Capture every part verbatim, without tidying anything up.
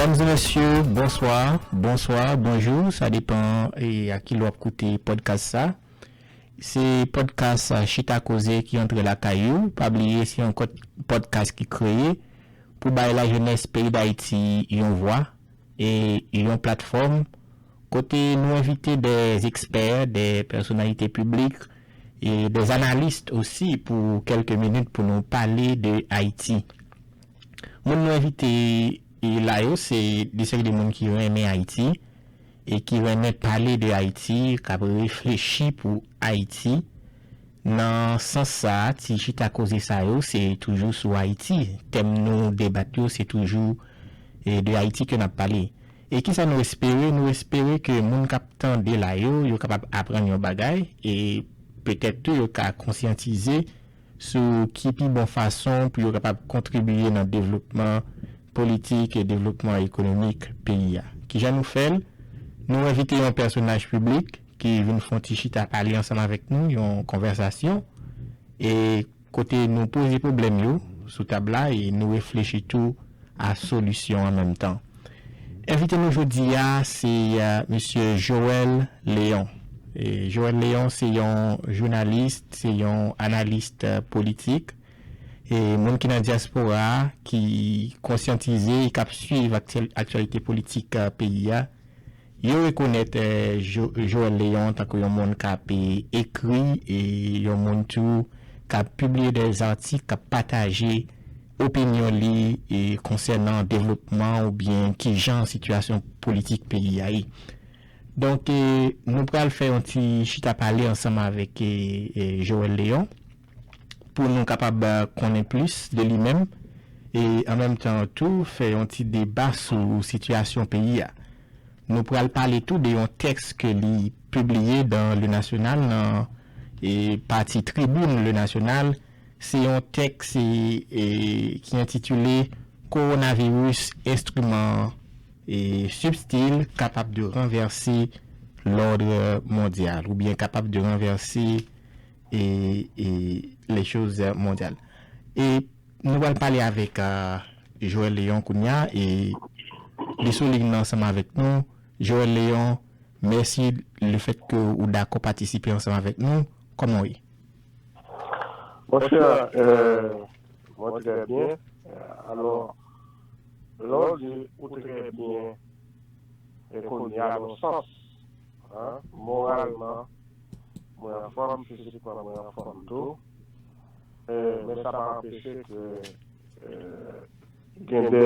Medam e mesye, bonswa, bonswa, bonjou, sa depann e a ki lè w ap koute pòdkas sa. Se pòdkas Chita Koze ki antre lakay ou. Pa bliye, se yon kòd- pòdkas ki kreye pou bay lajenès peyi Dayiti yon vwa e yon platfòm kote nou envite de ekspè, de pèsonalite piblik e de analis osi pou kèlke minit pou nou pale de Ayiti. Moun nou envite e la yo se de seri de moun ki renmen Ayiti e ki renmen pale de Ayiti, k ap reflechi pou Ayiti. Nan sans sa, ti chita koze sa yo, se toujou sou Ayiti. Tèm nou debat yo, se toujou e de Ayiti ke n ap pale. E kisa nou espere? Nou espere ke moun k ap tande la yo, yo kapab aprann yon bagay e petèt tou yo ka konsyantize sou ki pi bon fason pou yo kapab kontribye nan devlopman politik e devlopman ekonomik peyi a. Kijan nou fè l? Nou envite yon pèsonaj piblik ki vin fè yon ti chita pale ansanm avèk nou, yon konvèsasyon, e kote nou poze pwoblèm yo sou tab la e nou reflechi tou a solisyon an menm tan. Envite nou jodi a, se, e, mesye Joël Léon. E Joël Léon se yon jounalis, se yon analis, e, politik, e moun ki nan dyaspora a, ki konsyantize e k ap swiv aktyal- aktyalite politik, e, peyi a. Yo rekonèt, e, Jo- Joël Léon tankou yon moun k ap, e, ekri e yon moun tou k ap pibliye de zatik, k ap pataje opinyon li e konsènan devlopman oubyen kijan sitiyasyon politik peyi a ye. Donk, e, nou pral fè yon ti chita pale ansanm avèk, e, e, Joël Léon pou nou kapab, e, konnen plis de li menm e an menm tan tou fè yon ti deba sou sitiyasyon peyi a. Nou pral pale tou de yon tèks ke li pibliye dan Le National, nan e pati tribin Le National. Se yon tèks e, e, ki entitile Coronavirus, instrument e subtil capable de renverser l'ordre mondial, oubyen kapab de ranvèse e, e les choses mondiales. E nou pral pale avèk, e, Joël Léon kounye a e li sou liy nan ansanm avèk nou. Joël Léon, mèsi lefèt ke ou dakò patisipe ansanm avèk nou. Kòman w ye? Monchè, e, mwen trè byen. Alò, lè w di ou trè byen, e kounye a nan sans, moralman, mwen anfòm, fizikman mwen anfòm tou. E, men sa pa anpeche ke, e, gen de,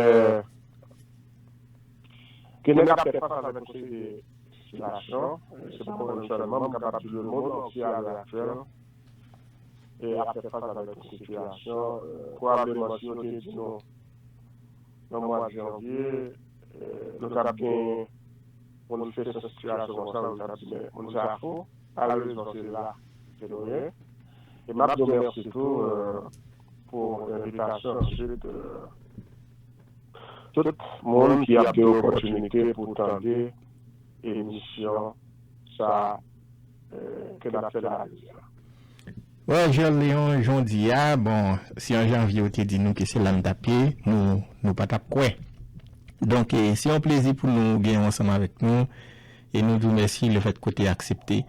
gen de nèg ap fè fas avèk yon seri de sitiyasyon. E, se pa mwen menm sèlman, m kapab di lemonn antye a lè aktyèl e ap fè fas avèk yon sitiyasyon, e, pwobableman si yo te di nou nan mwa janvye, e, nou t ap gen manifestasyon sitiyasyon konsa, yo t ap di, men moun sa a fou. Malerezman, se la ke nou ye. E m ap di w mèsi tou, e, pou envitasyon answit, e, tout moun ki ap gen opòtinite pou tande emisyon sa a, e, ke n ap fè la jodi a. Wè, Joël Léon, jan w di a, bon, si an janvye yo te di nou ke se la n t ap ye, nou, nou pa t ap kwè. Donk, e, se yon plezi pou nou gen w ansanm avèk nou e nou di w mèsi lefèt ke w te aksepte.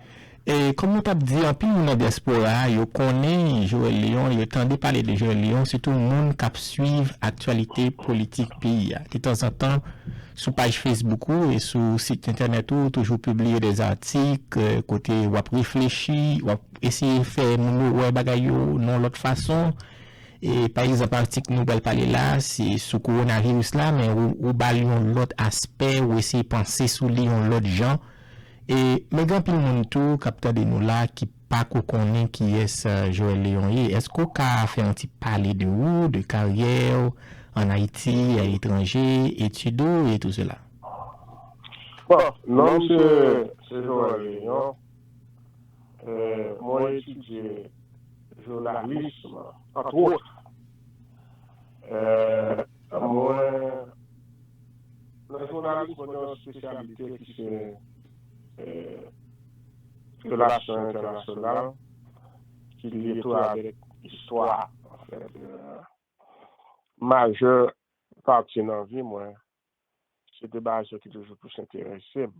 E kòm nou t ap di, anpil moun nan dyaspora a, yo konnen Joël Léon, yo tande pale de Joël Léon, sitou moun k ap swiv aktyalite politik peyi a. Detanzantan, sou paj Facebook ou e sou sit entènèt ou, ou toujou pibliye de zatik, e, kote w ap reflechi, w ap eseye fè moun yo wè bagay yo nan yon lòt fason. E, pa egzanp, atik nou pral pale la, se sou kowonaviris la, men ou, ou ba l yon lòt aspè, ou eseye panse sou li yon lòt jan. E, men gen anpil moun tou k ap tande nou la ki pa ko konnen kiyès, e, Joël Léon ye. Èske w ka fè yon ti pale de ou, de karyè w ann Ayiti, aletranje, etid ou, e tou sela? Bon, non m se, se Joël Léon. E, mwen etidye jounalis, antwòt. E, mwen, nan jounalis, mwen gen yon espesyalite ki se, e, relasyon entènasyonal, ki lye tou avèk istwa, anfèt, e, majè pati nan vi mwen, se de bagay sa ki toujou plis enterese m.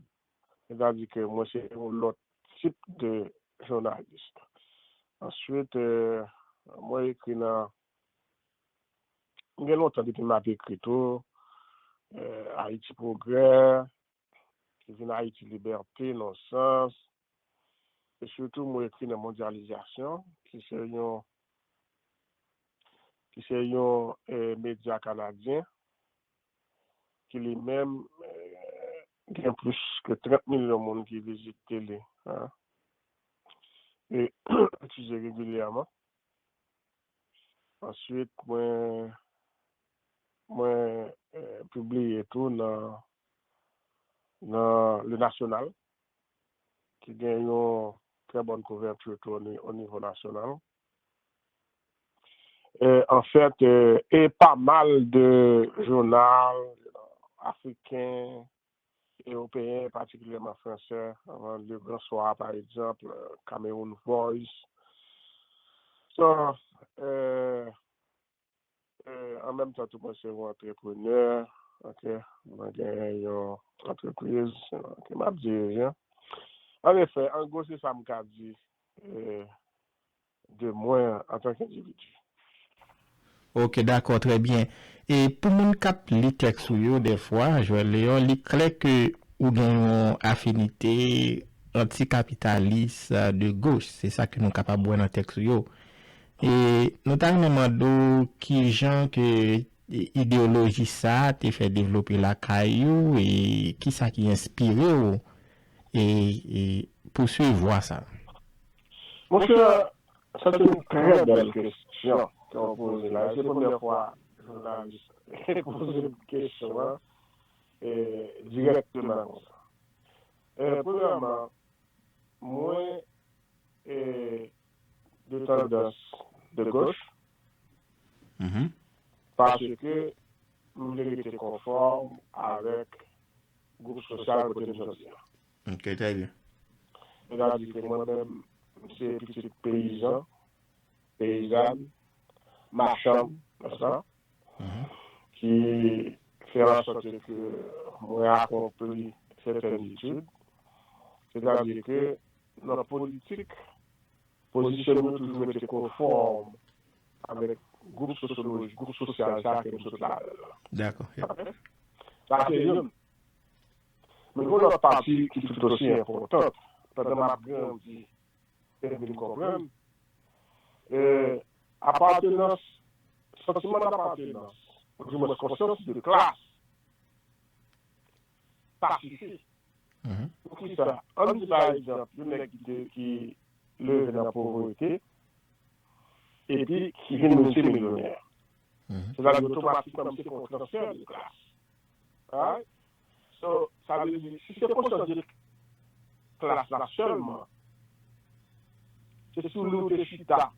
Sètadi ke mwen se yon lòt tip de jounalis. Answit, eh, mwen ekri nan, m gen lontan depi m ap ekri tou, eh, Ayiti Pwogrè, ki vin Ayiti Libète nan sans, e sitou mwen ekri nan Mondyalizasyon, ki se yon, ki se yon, eh, medya kanadyen, ki li menm, eh, gen plis ke trant milyon moun ki vizite li, hein, e, eskize, regilyèman. Answit, mwen, mwen, eh, pibliye tou nan, nan Le National, ki gen yon trè bòn kouvèti tou o ni-, o nivo nasyonal. Eh, anfèt, eh, e pa mal de jounal afriken, ewopeyen, patikilyèman fransè, Le Grand Soir, pa egzanp, Cameroon Voice. So, eh, eh, an menm tan tou, mwen se yon antreprenè, ok? Mwen gen yon antrepriz, ok, m ap dirije. An efè, an gwo, se sa m ka di, eh, de mwen antanke endividi. Ok, dakò, trè byen. E pou moun k ap li tèks ou yo, dèfwa, Joël Léon, li klè ke ou gen yon afinite antikapitalis, euh, de goch. Se sa ke nou kapab wè nan tèks ou yo. E nou ta renmen mande w kijan ke i-, ideyoloji sa a te fè devlope lakay ou e kisa ki enspire w e, e pouswiv vwa sa a? Monchè, sa se yon trè bèl kesyon ke w poze la. Se premyè fwa jounalis poze m kesyon an, e, dirèkteman konsa. E, premyèman, mwen, e, de tandans de goch, Mhm. paske m vle rete konfòm avèk gwoup sosyal kote m soti an. Ok, trè byen. Sètadi ke mwen menm, m se pitit peyizan, peyizàn, machann, nèspa? Mhm. Ki fè an sòt ke mwen akonpli sètèn etid. Sètadi ke nan politik, pozisyon nou toujou rete konfòm avèk gwoup sosyoloji, gwoup sosyal sa ke m sot ladan l lan. Dakò, yep. Sa se youn. Men gen yon lòt pati ki tout osi enpòtan. Pandan m ap grandi, e m vin konprann, e, apatenans, santiman dapatenans, oudimwens konsyans de klas, pasifik. Mhm. Poukisa? Ann di, pa egzanp, yon nèg ki te, ki leve nan povrete, epi ki vin miltimilyonè. Mhm. Sètadi, otomatikman, se yon transfè de klas. Alright? So, sa vle di, si se konsyans de klas la sèlman, se sou li w te chita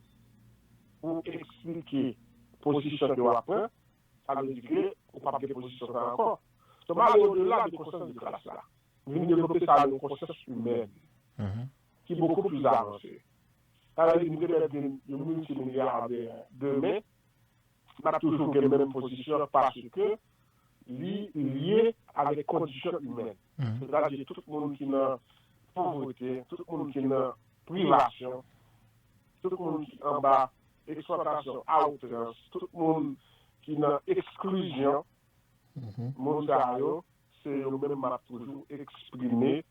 pou eksplike pozisyon ke w ap pran, sa vle di ke ou p ap gen pozisyon sa ankò. So, m ale odela de konsyans de klas la. M vin devlope sa yon konsyans imèn Mhm. ki bokou plis avanse. Sa vle di, m te mèt vin yon miltimilyadè demen, m ap toujou gen menm pozisyon paske li lye avèk kondisyon imèn. Mhm. Sètadi, tout moun ki nan povrete, tout moun ki nan privasyon, tout moun ki anba eksplwatasyon a outrans, tout moun ki nan eksklizyon, Mhm. moun sa yo, se yo menm m ap toujou eksprime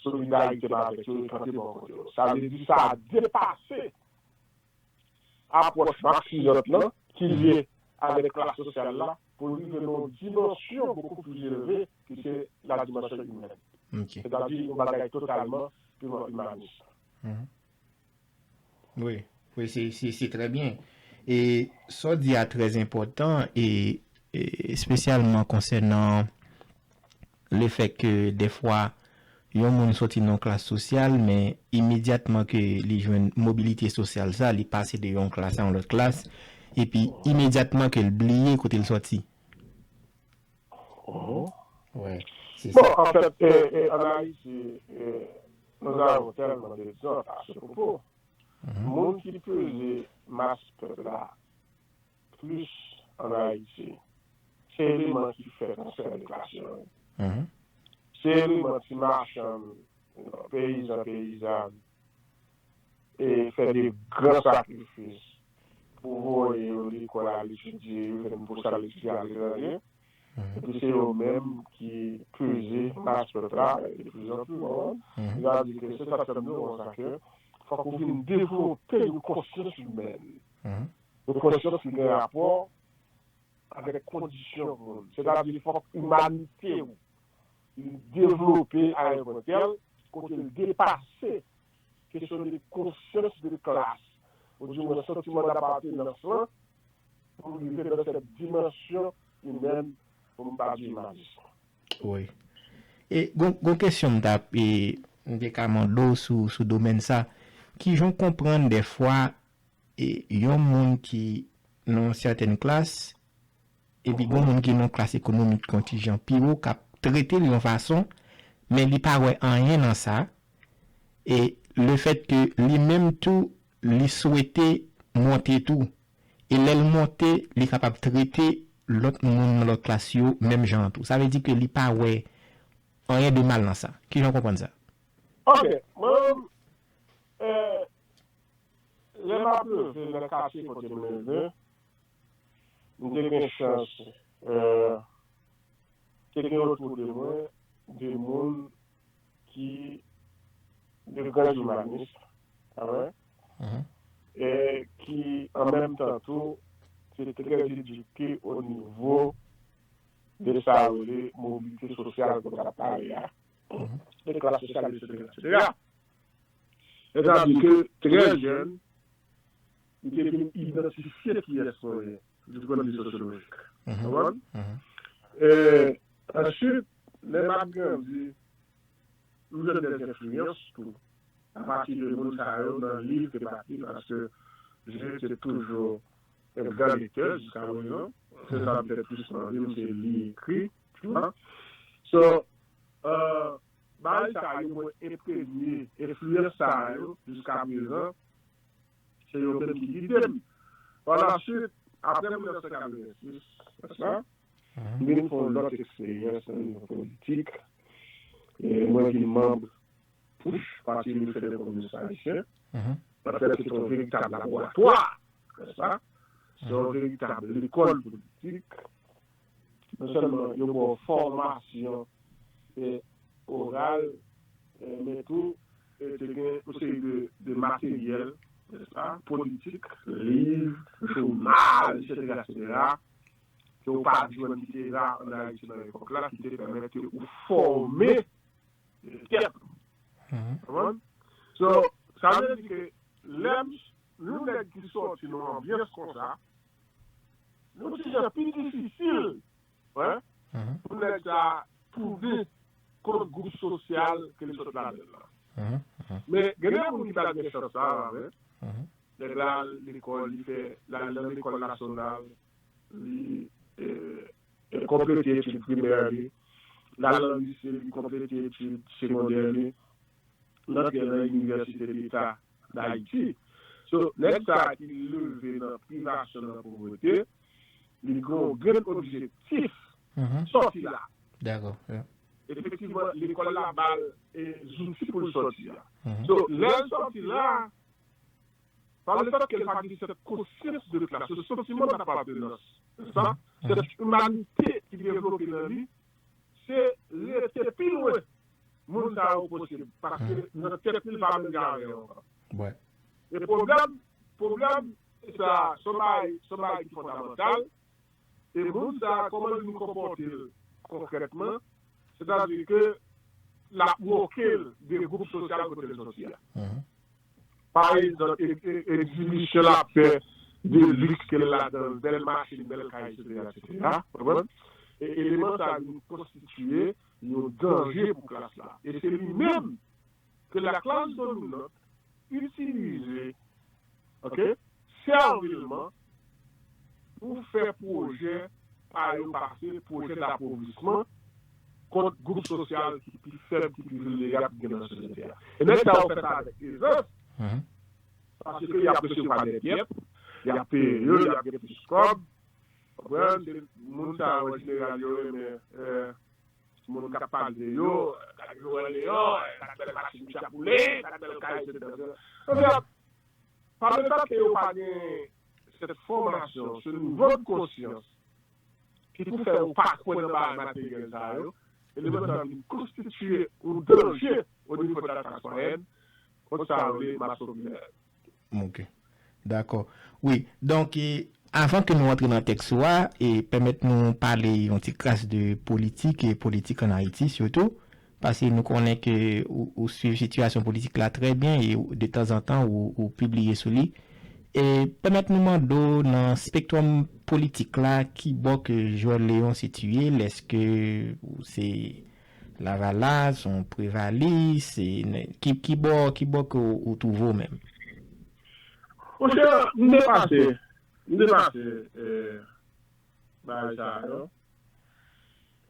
solidarite m avèk yo e kanpe bò kote yo. Sa vle di sa depase apwòch maksyizant lan ki lye avèk klas sosyal la pou l rive nan yon dimansyon bokou pli elve ki se la dimansyon imèn. Ok. Sètadi yon bagay totalman, piman imanis. Mhm. Wi, wi, se, se, se trè byen. E sa w di a trè enpòtan, e, e espesyalman konsènan lefèt ke dèfwa yon moun soti nan yon klas sosyal, men imedyatman ke li jwenn mobilite sosyal sa, li pase de yon klas a yon lòt klas, epi imedyatman ke l bliye kote l soti. Mhm. Wi, se Bon, sa. An fèt, e, e, ann Ayiti, e, nous avons tellement d'exemples à ce propos. Mhm. Moun ki peze mas pèp la plis ann Ayiti, se eleman ki fè transfè de klas yo. Se eleman ti machann, peyizan, peyizàn, e fè de gran sakrifis pou voye yo lekòl al etidye, yo fè pou sa al etidye aletranje. Epi se yo menm ki peze mas pèp la de plus en plus, konprann? Sa vle di ke se sa k fè m di w konsa ke fòk ou vin devlope yon konsyans imèn. Yon konsyans ki gen rapò avèk kondisyon moun. Sètadi, fòk imanite w li devlope a yon pwen tèl kote l depase kesyon de konsyans de klas, ou di mwen santiman dapatenans lan, pou m rive nan sèt dimansyon imèn, pou m pa di imanis lan. Wi. E gon, gon kesyon m t ap, e, m te ka mande w sou, sou domèn sa. Kijan w konprann dèfwa e, yon moun ki nan yon sètèn klas, epi gon moun ki nan yon klas ekonomik kontijan pi wo, k ap trete l yon fason, men li pa wè anyen nan sa, e lefètke li menm tou, li swete monte tou, e lè l monte, li kapab trete lòt moun nan lòt klas yo menm jan an tou. Sa vle di ke li pa wè anyen de mal nan sa. Kijan w konprann sa? Ok, mwen, eh, lè m ap leve nan katye kote m leve, m te gen chans, eh, te gen otou de mwen de moun ki de gran imanis, a wè, e ki an menm tan tou te trè edike o nivo de sa yo rele mobilite sosyal ke w t ap pale a, de klas sosyal, etsetera, etsetera. Sètadi ke trè jèn, m te vin idantifye kiyès mwen ye, di pwen de vi sosyolojik. Konprann? E, answit, lè m ap grandi, m jwenn de enfliyans tou, apati de moun sa yo nan liv ke m ap li, paske je te toujou un grand lecteur jusqu'à présent. Se sa m fè plis nan vi m, se li, ekri, tu vois. So, euh, bagay sa yo mwen enpremye, enfliyans sa yo, jiska prezan, se yo menm ki gide m. Par la suite, apre mil nèf san katrevensis, nèspa? M vin fè yon lòt eksperyans nan nivo politik. E mwen vin manm Pouch, Parti Revolisyoner Kominis Ayisyen. Mwen fè se yon veritab laboratwa, nèspa? Se yon veritab lekòl politik. Non sèlman yo ba w fòmasyon, e, oral, e, men tou, e, te gen yon seri de, de materyèl, nèspa, politik, liv, jounal, etsetera, etsetera, ke w pa t jwenn, ki te ra ann Ayiti nan epòk la, ki te pèmèt ke ou fòme tèt ou. Konprann? So, sa vle di ke lè m, yon nèg ki sòti nan yon anbyans konsa, yon ti jan pi difisil, wi, pou nèg sa twouve kont gwoup sosyal ke li sot ladan l lan. Men gen de moun ki pa t gen chans sa a, wi. Nèg la al lekòl, li fè, l al nan lekòl nasyonal, li, e, e, konplete etid primè li, l al nan lise, li konplete etid segondè li, l antre nan Inivèsite Deta Dayiti. So, nèg sa a ki leve nan privasyon, nan povrete, li gen yon grenn objektif, sòti la. Dakò, yeah. Efektivman, lekòl la ba l, e, zouti pou l sòti a. So, lè l sòti la, pa lefèt ke l pa gen sèt konsyans de klas, se santiman dapatenans, nèspa? Sèt imanite ki devlope nan li, se rete pi lwen moun sa yo posib, paske nan tèt li, l pa menm jan avè yo ankò. E pwoblèm, pwoblèm, sa, se yon bagay, se yon bagay ki fondamantal, e moun sa, kòman l vin konpòte l konkrètman, sètadi ke l ap moke l de gwoup sosyal kote l sòti a. Pa egzanp, e, e, egzibisyon l ap fè de liks ke l ladan l, bèl machin, bèl kay, etsetera, etsetera. Konprann? E eleman sa yo vin konstitiye yon danje pou klas la. E se li menm ke la klas dominant itilize, ok, sèvilman pou fè pwojè pa yo pase, pwojè dapouvisman kont gwoup sosyal ki pi fèb, ki pi vilnerab ki gen nan sosyete a. E nèg sa yo fè sa avèk ezans, paske y ap resevwa nèg yèp, y ap peye yo, y ap gen plis kòb. Konprann? Se moun sa yo, an jeneral, yo renmen, eh, moun k ap pale de yo, gade Joël Léon, gade bèl machin misye ap woule, gade bèl kay, etsetera. Anfèt, pa le fèt ke yo pa gen sèt fòmasyon, se nivo de konsyans ki pou fè yo pa kwè nan bagay materyèl sa yo, eleman sa yo vin konstitye yon danje o nivo de la klas mwayèn, kot sa yo rele mas popilè. Ok. Dakò. Wi, donk, e, avan ke nou antre nan tèks ou a, e pèmèt nou pale yon ti kras de politik e politik ann Ayiti sitou, paske nou konnen ke ou, ou swiv sitiyasyon politik la trè byen e ou- de tanzantan ou, ou pibliye sou li. E pèmèt nou mande w nan spektwòm politik la, ki bò ke Joël Léon sitiye, lèske ou se Lavalas, yon prevalis, e, ki, ki bò, ki bò ke w, ou twouve w menm? Monchè, m depase, m depase eh, bagay sa yo.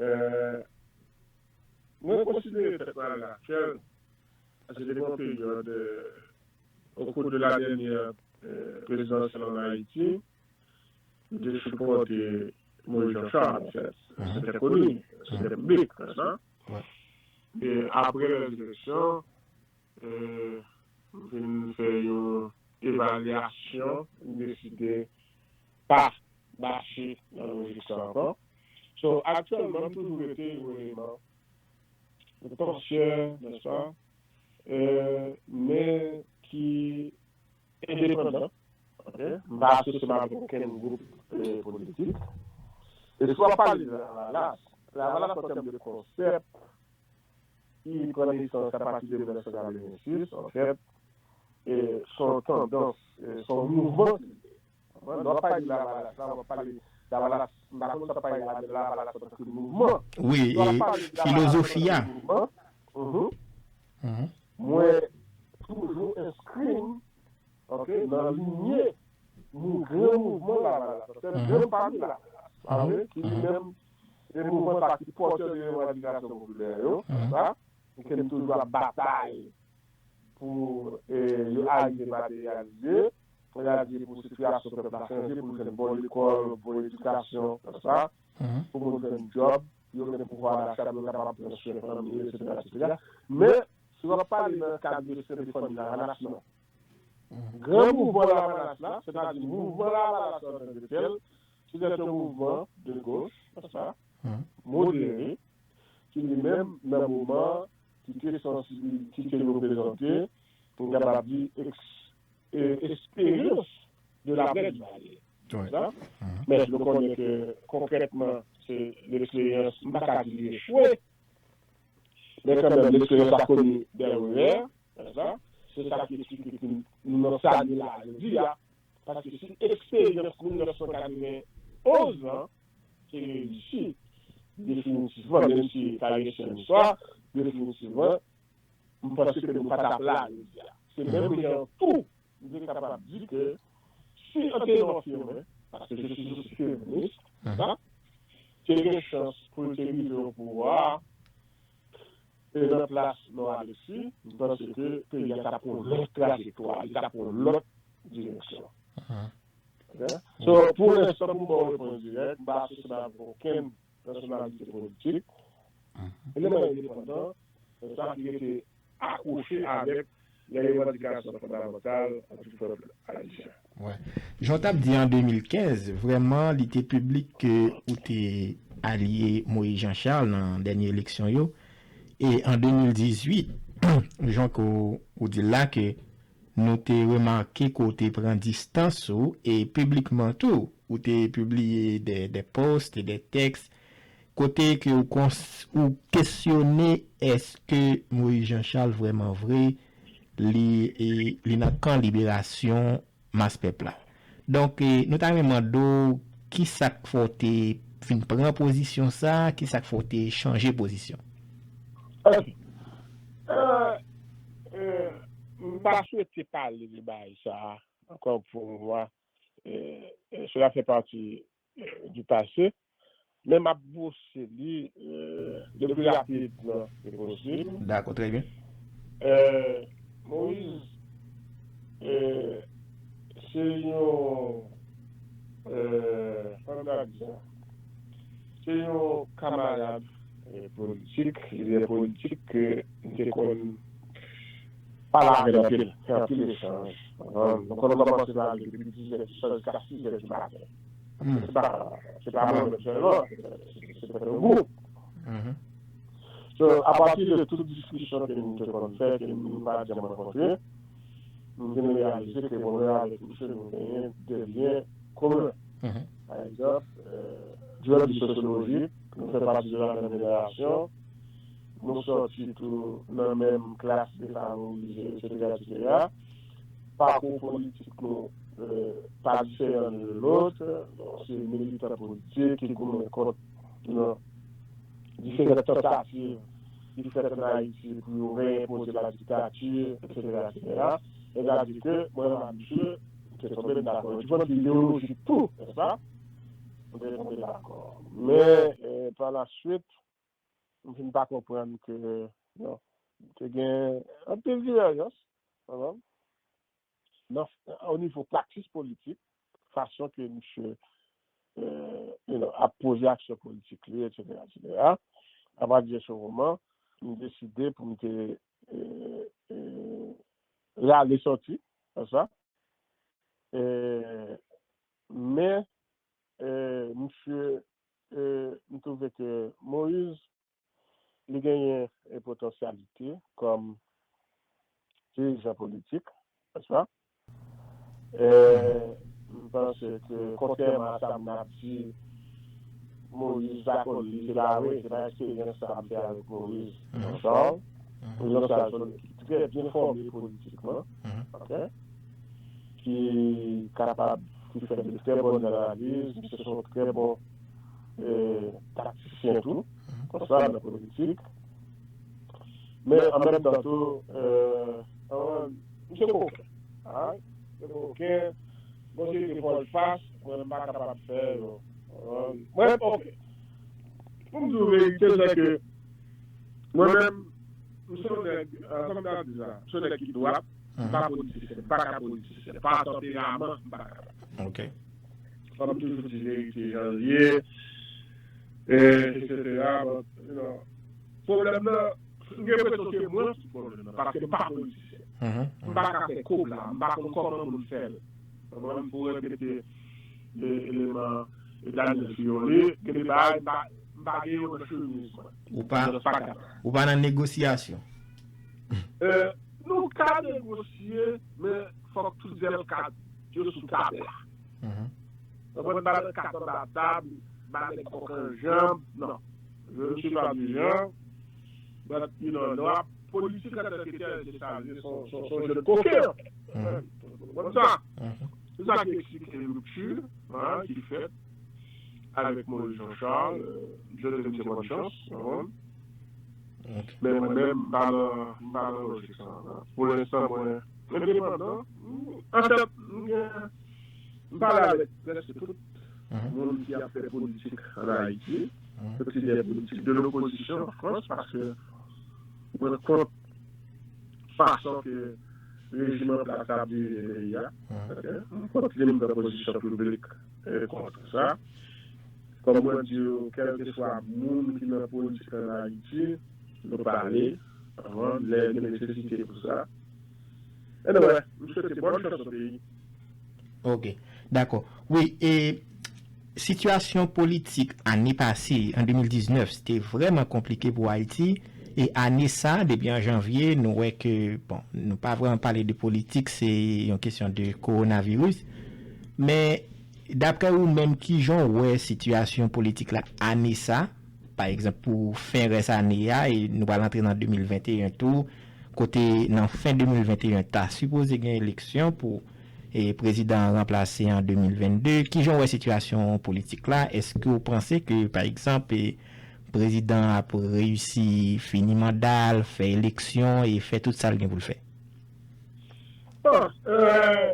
Eh, mwen konsidere fèt mwa aktyèl, paske te gen yon peryòd, eh, au cours de la dernière eh, présidentielle en Haïti, m te sipòte Moïse Jean Charles, an fèt. Se te koni, se te piblik, nèspa? E apre lèzeleksyon, eh, m vin fè yon evalyasyon, m deside pa mache nan lojik sa ankò. So, aktyèlman, m toujou rete yon eleman potansyèl, nèspa? Eh, men ki endepandan. Ok? M pa asosye m avèk okenn gwoup eh, politik. E si w ap pale de Lavalas, Lavalas an tèm de konsèp, ki pran nesans apati de mil nèf san katrevensis, an fèt, e, se yon tandans, e, se yon mouvman ki ye. Konprann? Lè w ap pale de Lavalas la, w ap pale Lavalas, m pa konn sa w ap pale de Lavalas antanke mouvman. Wi, e filozofi a. Mwen toujou enskri m ok, nan linye mou gran mouvman Lavalas, paske m gran pami Lavalas, pa vre, ki li menm se mouvman sa ki pòtè de revandikasyon popilè yo, sa, ke m toujou ap batay pou eh, yo arive materyalize, sètadi pou sitiyasyon pèp la chanje, pou l jwenn bon lekòl, bon edikasyon, sa, pou moun jwenn djòb, yo gen pouvwa dacha, pou yo kapab pran swen fanmi yo, etsetera, etsetera. Men, si w ap pale nan kad de sèten de fanmi Lavalas, non. Gran mouvman Lavalas la, sètadi mouvman Lavalas la antanke tèl, se te yon mouvman de goch, sa, modere, ki li menm, nan moman ki te sansibilize, ki te reprezante, pou n kapab di, eks, e, eksperyans de l'après Duvalier. Sa? Men nou konnen ke konkrètman, se leksperyans, m pa ka di li echwe, men kanmenm, leksperyans la koni dè revè, nèspa? Se sa ki eksplike ke nou nan sa nou ye la jodi a, paske si eksperyans mil nèf san katrevenn onz lan te reyisi, definitivman, menm si ta reyisi an istwa, definitivman, m panse ke nou pa t ap la jodi a. Se menm jan tou, m te kapab di ke si Anténor Firmin, paske je suis aussi féministe, sa, te gen chans pou l te rive o pouvwa, e nan plas Nò Alexis, m panse ke peyi a t ap pran yon lòt trajektwa, li t ap pran yon lòt direksyon. Ok? So, pou lenstan, pou m ba w repons dirèk, m pa asosye m avèk okenn pèsonalite politik. Eleman endepandan, sa ki rete akwoche avèk lè revandikasyon fondamantal a tout pèp ayisyen. Jan w t ap di an de mil kenz, vrèman, li te piblik ke ou te alye Moïse Jean Charles nan dènye eleksyon yo. E an de mil dizuit, jan ke w, ou di l la, ke nou te remake ke w te pran distans ou, e piblikman tou, ou te pibliye de, de post e de tèks, kote ke ou, kons, ou kesyone èske Moïse Jean Charles vrèman vre, li, e, li nan kan liberasyon mas pèp la. Donk, e, nou ta renmen mande w, ki sa k fè w te vin pran pozisyon sa, ki sa k fè w te chanje pozisyon? Ok. Euh, euh, m pa swete pale de bagay sa a, encore une fois, euh, euh, cela fait partie euh, du passé, men m ap bwose li euh, le plus rapidement que possible. Dakò, trè byen. Euh, Moïse, euh, se yon, euh, kòman m ta di sa? Se yon kamarad politik, lidè politik ke m te konn pale avè l anpil, fè anpil echanj. Nou konn kòmanse pale depi diznèf di swa jiska sizè di maten. Se pa, se pa mwen menm sèlman, se, se, se tout yon gwoup. So, apati de tout diskisyon ke nou te konn fè, ke nou pa janm rankontre, nou vin reyalize ke mwen menm avèk misye, nou genyen de lyen komen. Pa egzanp, jwèt li sosyolojik, nou fè pati de la menm jenerasyon, nou sòti tou nan menm klas defavorize, etsetera, etsetera. Pakou politik nou pa diferan youn de lòt. Nou se militan politik ki goumen kont diferan tantativ ki fèt ann Ayiti pou yo reenpoze la diktati, etsetera, etsetera. Sètadi ke mwen menm ak misye, nou te tonbe dakò. Yon diferans ideyolojik tou, nèspa? Nou te tonbe dakò. Men, pa la swit, m fin pa konprann ke, non, te gen anpil diverjans, nan, o nivo praktis politik, fason ke misye, you know, ap poze aksyon politik li, etsetera, etsetera. Apati de se moman, m deside pou m te rale sòti, konsa. Men, misye, m twouve ke Moïse, li genyen potansyalite kòm dirijan politik, nèspa? M panse ke, kontrèman a sa moun ap di, Moïse pa konn li, se pa vre, se pa eksperyans sa m fè avèk Moïse Jean Charles. Moïse Jean Charles se yon nèg ki trè byen fòme politikman, oke? Ki kapab, ki fè de trè bòn analiz, misye se yon trè bon taktisyen tou, konsa nan politik. Men an menm tan tou, misye koken. Misye koken, gon seri de vòlfas, mwen m pa kapab fè yo. Mwen, oke. Pou m di w verite, se ke mwen menm, m se yon nèg, kòm m ta di sa, m se yon nèg ki dwat, m pa politisyen, m pa ka politisyen. Pa tanperaman, m pa kapab. Kòm m toujou di verite jan l ye, etsetera. But, you know, pwoblèm nan, m gen enpresyon se mwen ki pwoblèm nan, paske m pa politisyen. M pa ka fè kob la, m pa konn kòman pou m fè l. Konprann? Pou repete eleman Daniel Fiore, gen de bagay m pa, m pa gen yo nan chemiz mwen. Ou pa, ou pa nan negosyasyon. Nou ka negosye, men fòk tout zèl ka yo sou tab la. Konprann? Pa nan kat anba tab, pa nèg kòk an janm, non. Je ne suis pas du genre, but, you know, lè w ap politik antanke tèl, se sa l ye, se yon, se yon, se yon jèn koken. Konprann sa? Se sa ki eksplike ripti ki fèt avèk Moïse Jean Charles. Je te souhaite bonne chance. Men mwen menm, m pa nan, m pa nan lojik sa. Pou lenstan, mwen endepandan. Anfèt, m gen, m pale avèk prèske tout moun ki ap fè politik ann Ayiti, tout lidè politik de lopozisyon an Frans, paske mwen kont fason ke rejim an plas la ap dirije peyi a. Oke? M kont li, m pran pozisyon piblik kont sa. Kòm mwen di w, kèlkeswa moun ki nan politik ann Ayiti, nou pale anvan, lè gen nesesite pou sa. Anyway, m swete bòn chans o peyi. Oke, dakò. Wi, e sitiyasyon politik ane pase, an de mil diznèf, se te vrèman konplike pou Ayiti. E ane sa, depi an janvye, nou wè ke, bon, nou pa vrèman pale de politik, se yon kesyon de kowonaviris. Men, daprè ou menm, kijan w wè sitiyasyon politik la ane sa? Pa egzanp, pou fen rès ane a, e nou pral antre nan de mil venteyen tou, kote nan fen de mil venteyen, ta sipoze gen eleksyon pou, e, prezidan an ranplase an de mil vennde. Kijan w wè sitiyasyon politik la? Èske w panse ke, pa egzanp, e, prezidan an ap reyisi fini manda l, fè eleksyon e fè tout sa l gen pou l fè? Bon, euh,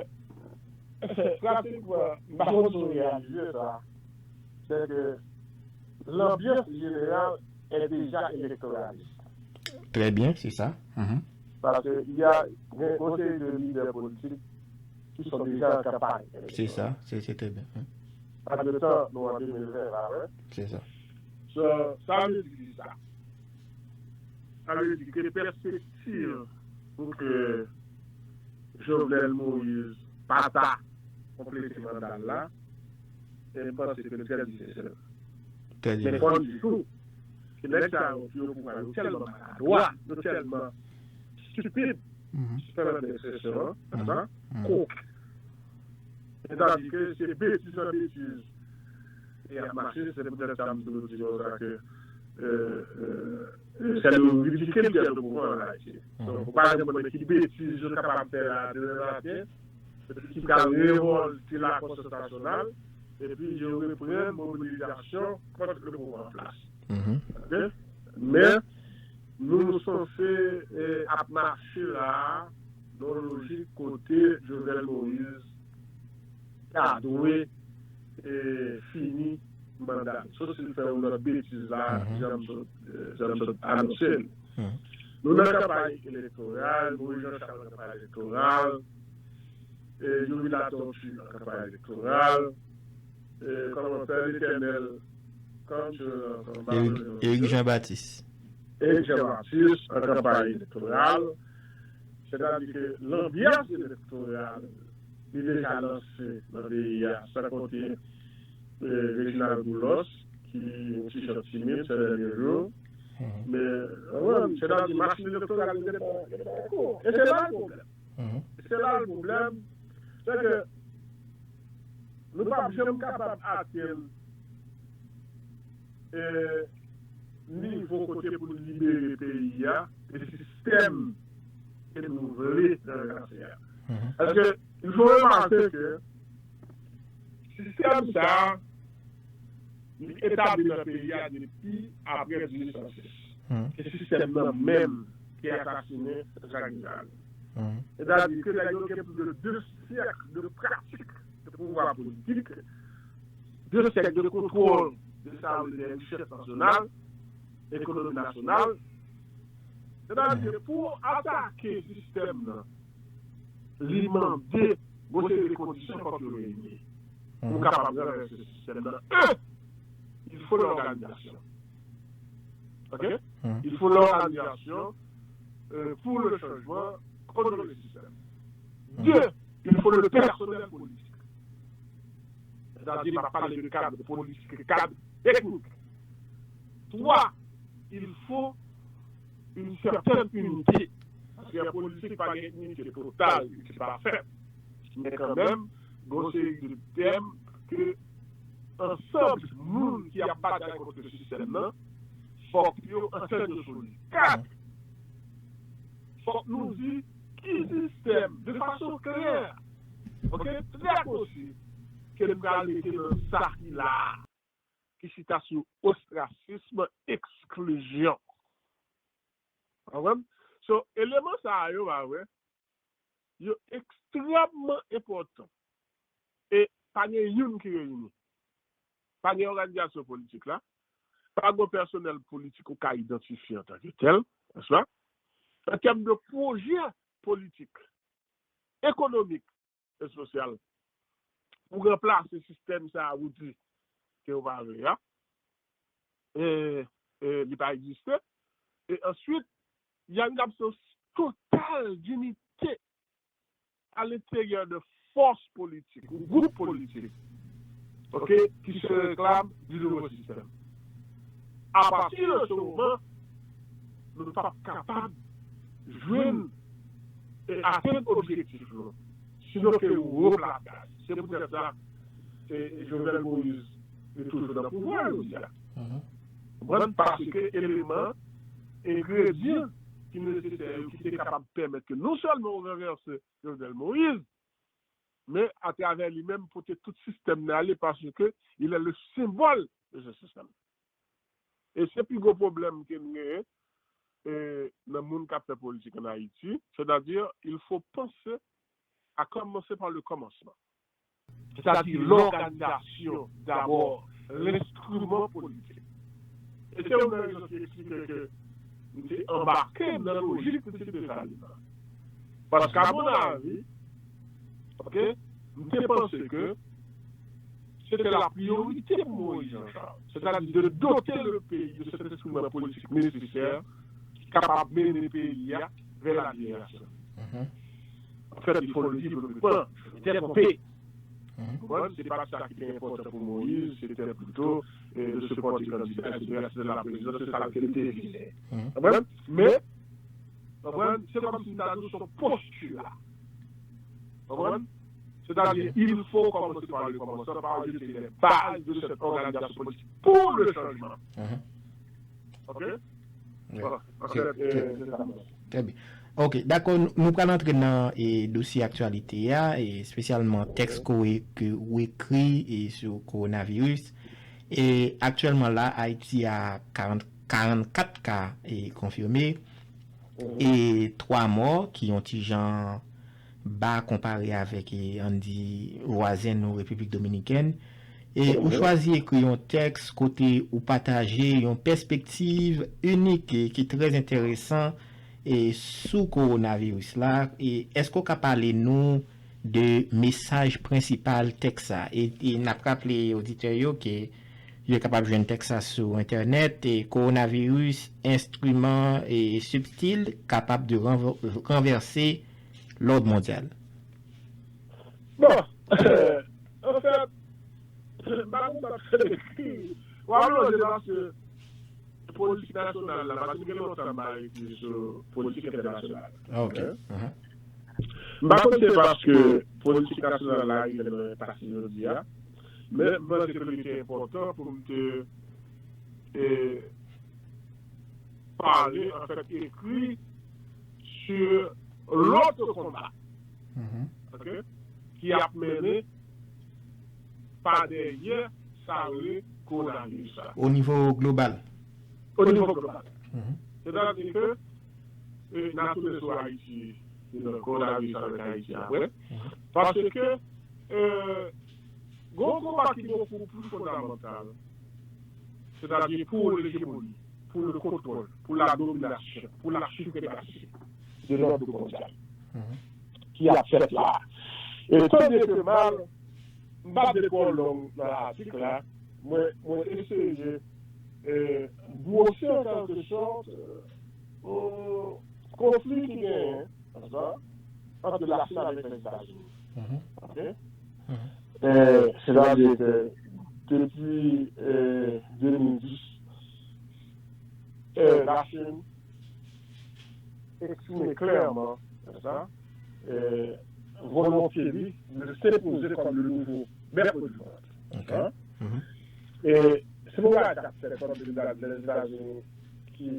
pratikman, m pa konn si w reyalize sa, c'est que l'ambiance générale est déjà électoraliste. Très bien, c'est ça. Mhm. Parce que il y a, gen yon seri de lidè politik ki sont déjà en campagne électorale. C'est ça, c'est, c'est très bien. Mhm. Antretan, nou an de mil ven la, wi. C'est ça. So, sa vle di ki sa? Sa vle di ke pèspektiv pou ke Jovenel Moïse pa ta konplete manda l la, e m panse ke l trè difisil. Trè difisil. Men fò n di tou, ke nèg sa yo ki o pouvwa yo tèlman maladwa, yo tèlman stipid, si w pèmèt m ekspresyon an, konsa, koken. Sètadi ke se betiz an betiz e y ap mache, se poutèt sa m toujou di yo sa ke, euh, euh, c'est le ridicule qui est au pouvoir en Haïti. Donk, ou pa janm konnen ki betiz yo kapab fè la demen maten, epi ki pral revòlte la konsyans nasyonal, epi yo reprann mobilizasyon kont le pouvwa an plas. Ok? Men, nou sanse, eh, ap mache la, nan yon lojik kote Jovenel Moïse ta dwe, eh, fini manda l. Sof si l fè yon lòt betiz la, jan m sot, eh, jan m sot anonse l. Nou nan kanpay elektoral, Moïse Jean Charles nan kanpay elektoral, eh, Youri Latortue nan kanpay elektoral, eh, kòman Pè Letènèl, kòman Eric Jean Baptiste. Eric Jean Baptiste nan kanpay elektoral. Sètadi ke lanbyans elektoral li deja lanse nan peyi a, san konte, eh, Reginald Boulos, ki yon ti jan timid sè dènye jou. Men, w konprann, sètadi machin elektoral li gentan, gentan an kou. E se la l pwoblèm. E se la l pwoblèm. Se ke nou p ap janm kapab atenn, eh, nivo kote pou n libere peyi a de sistèm ke nou vle ranvèse a. Paske, il faut remarquer que sistèm sa a, li etabli nan peyi a depi apre dizuit san sis. Se sistèm nan menm ki asasinen Jacques Dessalines. Sètadi ke nèg yo gen plis de de syèk de pratik de pouvwa politik, de syèk de kontwòl de sa yo rele richès nasyonal, ekonomi nasyonal. Sètadi ke pou atake sistèm nan, li mande yon seri de kondisyon fòk yo reyini. Pou kapab ranvèse sistèm nan, un, il faut l'organisation. Ok? Il faut l'organisation, euh, pour le changement contre le système. Deux, il faut le personnel politique. Sètadi, m ap pale de kad politik, kad teknik. Twa, il faut une certaine unité. Paske an politik, pa gen inite total, inite pafè. Men kanmenm, gen yon seri de tèm ke ansanm moun ki ap batay kont sistèm nan, fòk yo antann yo sou li. Kat, fòk nou di ki sistèm, de fason klè, ok, trè konsi, ke n pral mete nan sa ki la a, ki chita sou ostrasism, eksklizyon. Konprann? So, eleman sa a yo, pa vre, yo ekstrèmman enpòtan. E pa gen youn ki reyini. Pa gen òganizasyon politik la. Pa gen pèsonèl politik ou ka idantifye antanke tèl, nèspa? An tèm de pwojè politik, ekonomik e sosyal, pou ranplase sistèm sa a ou di ke yo pa vle a, e, e li pa egziste. E answit, il y a une absence totale d'unité à l'intérieur de force politique ou groupe politique, ok, qui se réclame du nouveau système. À partir de ce moment, nou p ap kapab jwenn e atenn objektif nou, sinon ke replakaj. Se poutèt sa, e, Jovenel Moïse li toujou nan pouvwa jodi a. Konprann? Paske eleman, engredyan ki nesesè yo, ki te kapab pèmèt ke non sèlman ou ranvèse Jovenel Moïse, men atravè li menm pote tout sistèm nan ale, paske il est le symbole de ce système. E se pi gwo pwoblèm ke n genyen, e, nan moun k ap fè politik ann Ayiti, c'est-à-dire, il faut penser à commencer par le commencement. Sètadi lòganizasyon dabò, lenstriman politik. E se youn nan rezon ki eksplike ke m te anbake nan lojik Pitit Desalin nan. Paske, a mon avi, ok, m te panse ke c'était la priorité pour Moïse Jean-Charles, c'est-à-dire de doter le pays de cet instrument politique nécessaire ki kapab mennen peyi a vers la libération. En fait, il faut le dire publiquement, je m'étais trompé. Bon, se pa sa ki te enpòtan pou Moïse, se te plito de se pòte kandida, et cetera, se te la prezidans, se sa ke l te vize. Konprann? Men, konprann, se kòm si m ta di w se yon postila. Konprann? C'est-à-dire, il faut commencer par le commencement, par jeter les bases de cette organisation politique pour le changement. OK? Voilà. Trè byen. Ok, dakò, nou pral antre nan e, dosye aktyalite a, e, espesyalman tèks ke w ekri e, sou kowonaviris. E aktyèlman la, Ayiti a karant, karannkat ka e, konfime, e twa mò ki yon ti jan ba konpare avèk, e, ann di, vwazen nou, Repiblik Dominikèn. E ou chwazi ekri yon tèks kote ou pataje yon pèspektiv inik e ki trè enteresan e sou kowonaviris la. E èske w ka pale nou de mesaj prensipal tèks sa? E, e n ap raple oditè yo ke yo kapab jwenn tèks sa sou entènèt. E kowonaviris, enstriman e sibstil kapab de ranvèse lòd mondyal. Bon, anfèt, m pa konn sa k fè m ekri. W ap lonje paske politik nasyonal la, paske m gen lontan m pa ekri sou politik entènasyonal. Ok. M pa konn se paske politik nasyonal la rive nan enpas li jodi a, men m panse ke li te enpòtan pou m te e, pale, anfèt, ekri sur lòt konba, ok, ki ap mennen pa dèyè sa yo rele kowonaviris la. O nivo global. O nivo global. Sètadi ke e, n a tounen sou Ayiti, you know, kowonaviris avèk Ayiti apre. Paske e, gen yon konba ki bokou pli fondamantal, sètadi pou lejemoni, pou le kontwòl, pou la dominasyon, pou la sipremasi de lòd mondyal ki ap fèt la. E tan byen ke mal, m p ap gen twò long nan atik la, mwen, mwen eseye e, bwose an kèlke sòt e, yon konfli ki genyen ant Lachin avèk Lèzetazini. Ok? E, sètadi ke depi e, de mil dis, e, Lachin eksprime klèman, nèspa, e, volonte li de se poze kòm le nouvo mèt di mond. E se pou bagay k ap fèt kòm Lèzetazini ki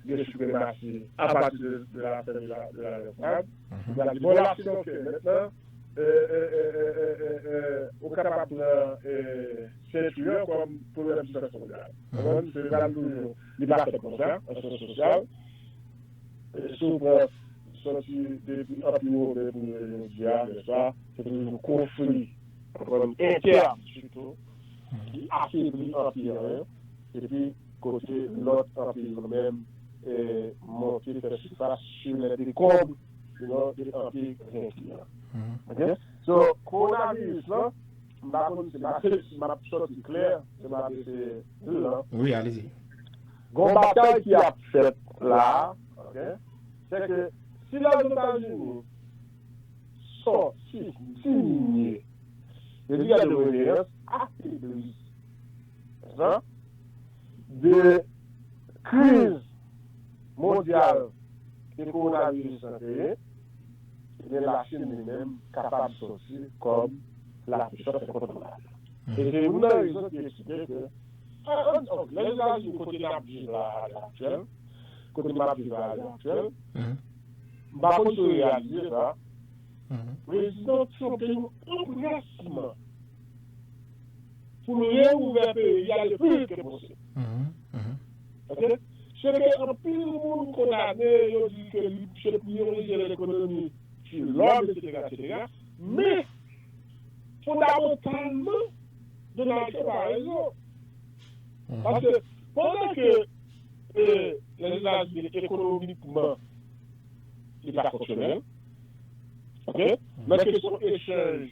gen sipremasi apati de, de la fen de la, de la gè frad. Sètadi, bon, la, se donk, mentnan, e, e, e, e, e, e, ou kapab pran e, senti an kòm premyè pwisans mondyal. Konprann? Se pral toujou, li pa fèt konsa, an syans sosyal. E si w pran soti depi Anpi Women pou rive jodi a, nèspa, se toujou konfli, konprann, entèn, sitou, ki afebli anpi an, epi kote lòt anpi yo menm e, monte fè sifas sou lè dekonb, you know, de anpi venki an. Ok? So, kowonaviris lan, m pa konn si m ap, si m ap sòti klè, si m ap eseye di l lan. Wi, alezi. Gon batay ki ap fèt la, ok? Se ke si Lèzetazini sòti diminye, yo di gade reverans afebli, de kriz mondyal ke kowonaviris lan kreye, ebyen, Lachin li menm kapab sòti kòm lapwisans enkontournab. E se youn nan rezon ki eksplike ke, an, an, ok, Lèzetazini kote n ap viv la, a lè aktyèl, kote m ap viv la, a lè aktyèl, m pa konn si w reyalize sa, prezidan Trump te yon anpresman pou l reouvè peyi a le pli vit ke posib. Ok? Se ke anpil moun kondane, yo di ke li se priyorize lekonomi sur lòm, etsetera, etsetera. Men, fondamantalman, Donald Trump a rezon. Paske pandan ke e, Lèzetazini ekonomikman li pa fonksyonèl, ok? Nan kesyon echanj,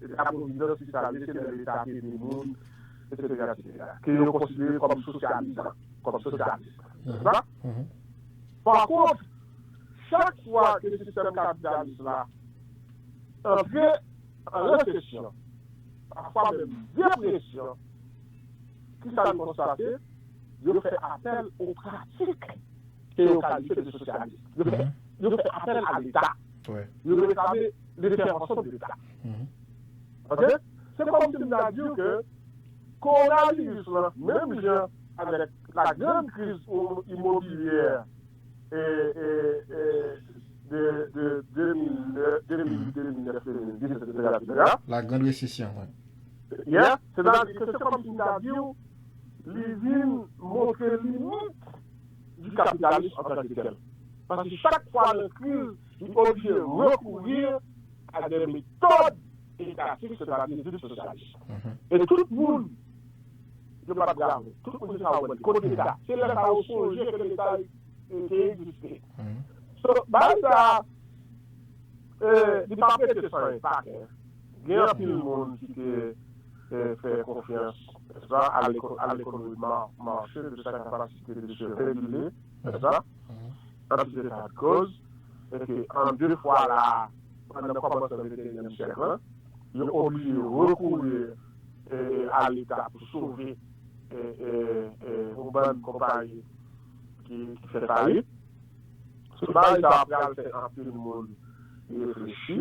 Leta Providence ki sa, se nan Leta ki ede moun, etsetera, etsetera, ke yo konsidere kòm sosyalis, kòm sosyalis. Nèspa? Pakont, chak fwa ke sistèm kapitalis la antre an resesyon, pafwa menm depresyon, ki sa nou konstate? Yo fè apèl o pratik ke yo kalifye de sosyalis. Yo fè, yo fè apèl a Leta. Yo reklame lentèvansyon de Leta. Ok? Se kòmsi m ta di w ke kowonaviris lan, menm jan avèk la grande crise imobilière e, e, e, de, de, de mil nèf, de mil uit, de mil nèf, de mil dis, etsetera, etsetera. La grande récession, wi. Yeah, sètadi ke se kòmsi m ta di w, li vin montre limit du capitalisme en tant que tel. Paske chak fwa nan kriz, li oblije rekourir à des méthodes étatiques, c'est-à-dire dites socialistes. E tout moun, yo pa t bravo. Tout moun se sa yo wè. Kote Leta? Se lè sa yo sonje ke Leta te egziste. So, bagay sa, eh, li pa prete san enpak, en. Gen anpil moun ki te, eh, fè konfyans, nèspa, a leko-, a lekonomi ma-, mache de sa kapasite de se regile, nèspa, an tout eta de koz, e ke an de fwa la, pandan kòmansman venteyinyèm syèk lan, yo oblije rekouri, eh, a Leta pou sove, eh, eh, eh, yon bann konpayi ki, ki fè fayit. So, bagay sa a pral fè anpil moun reflechi,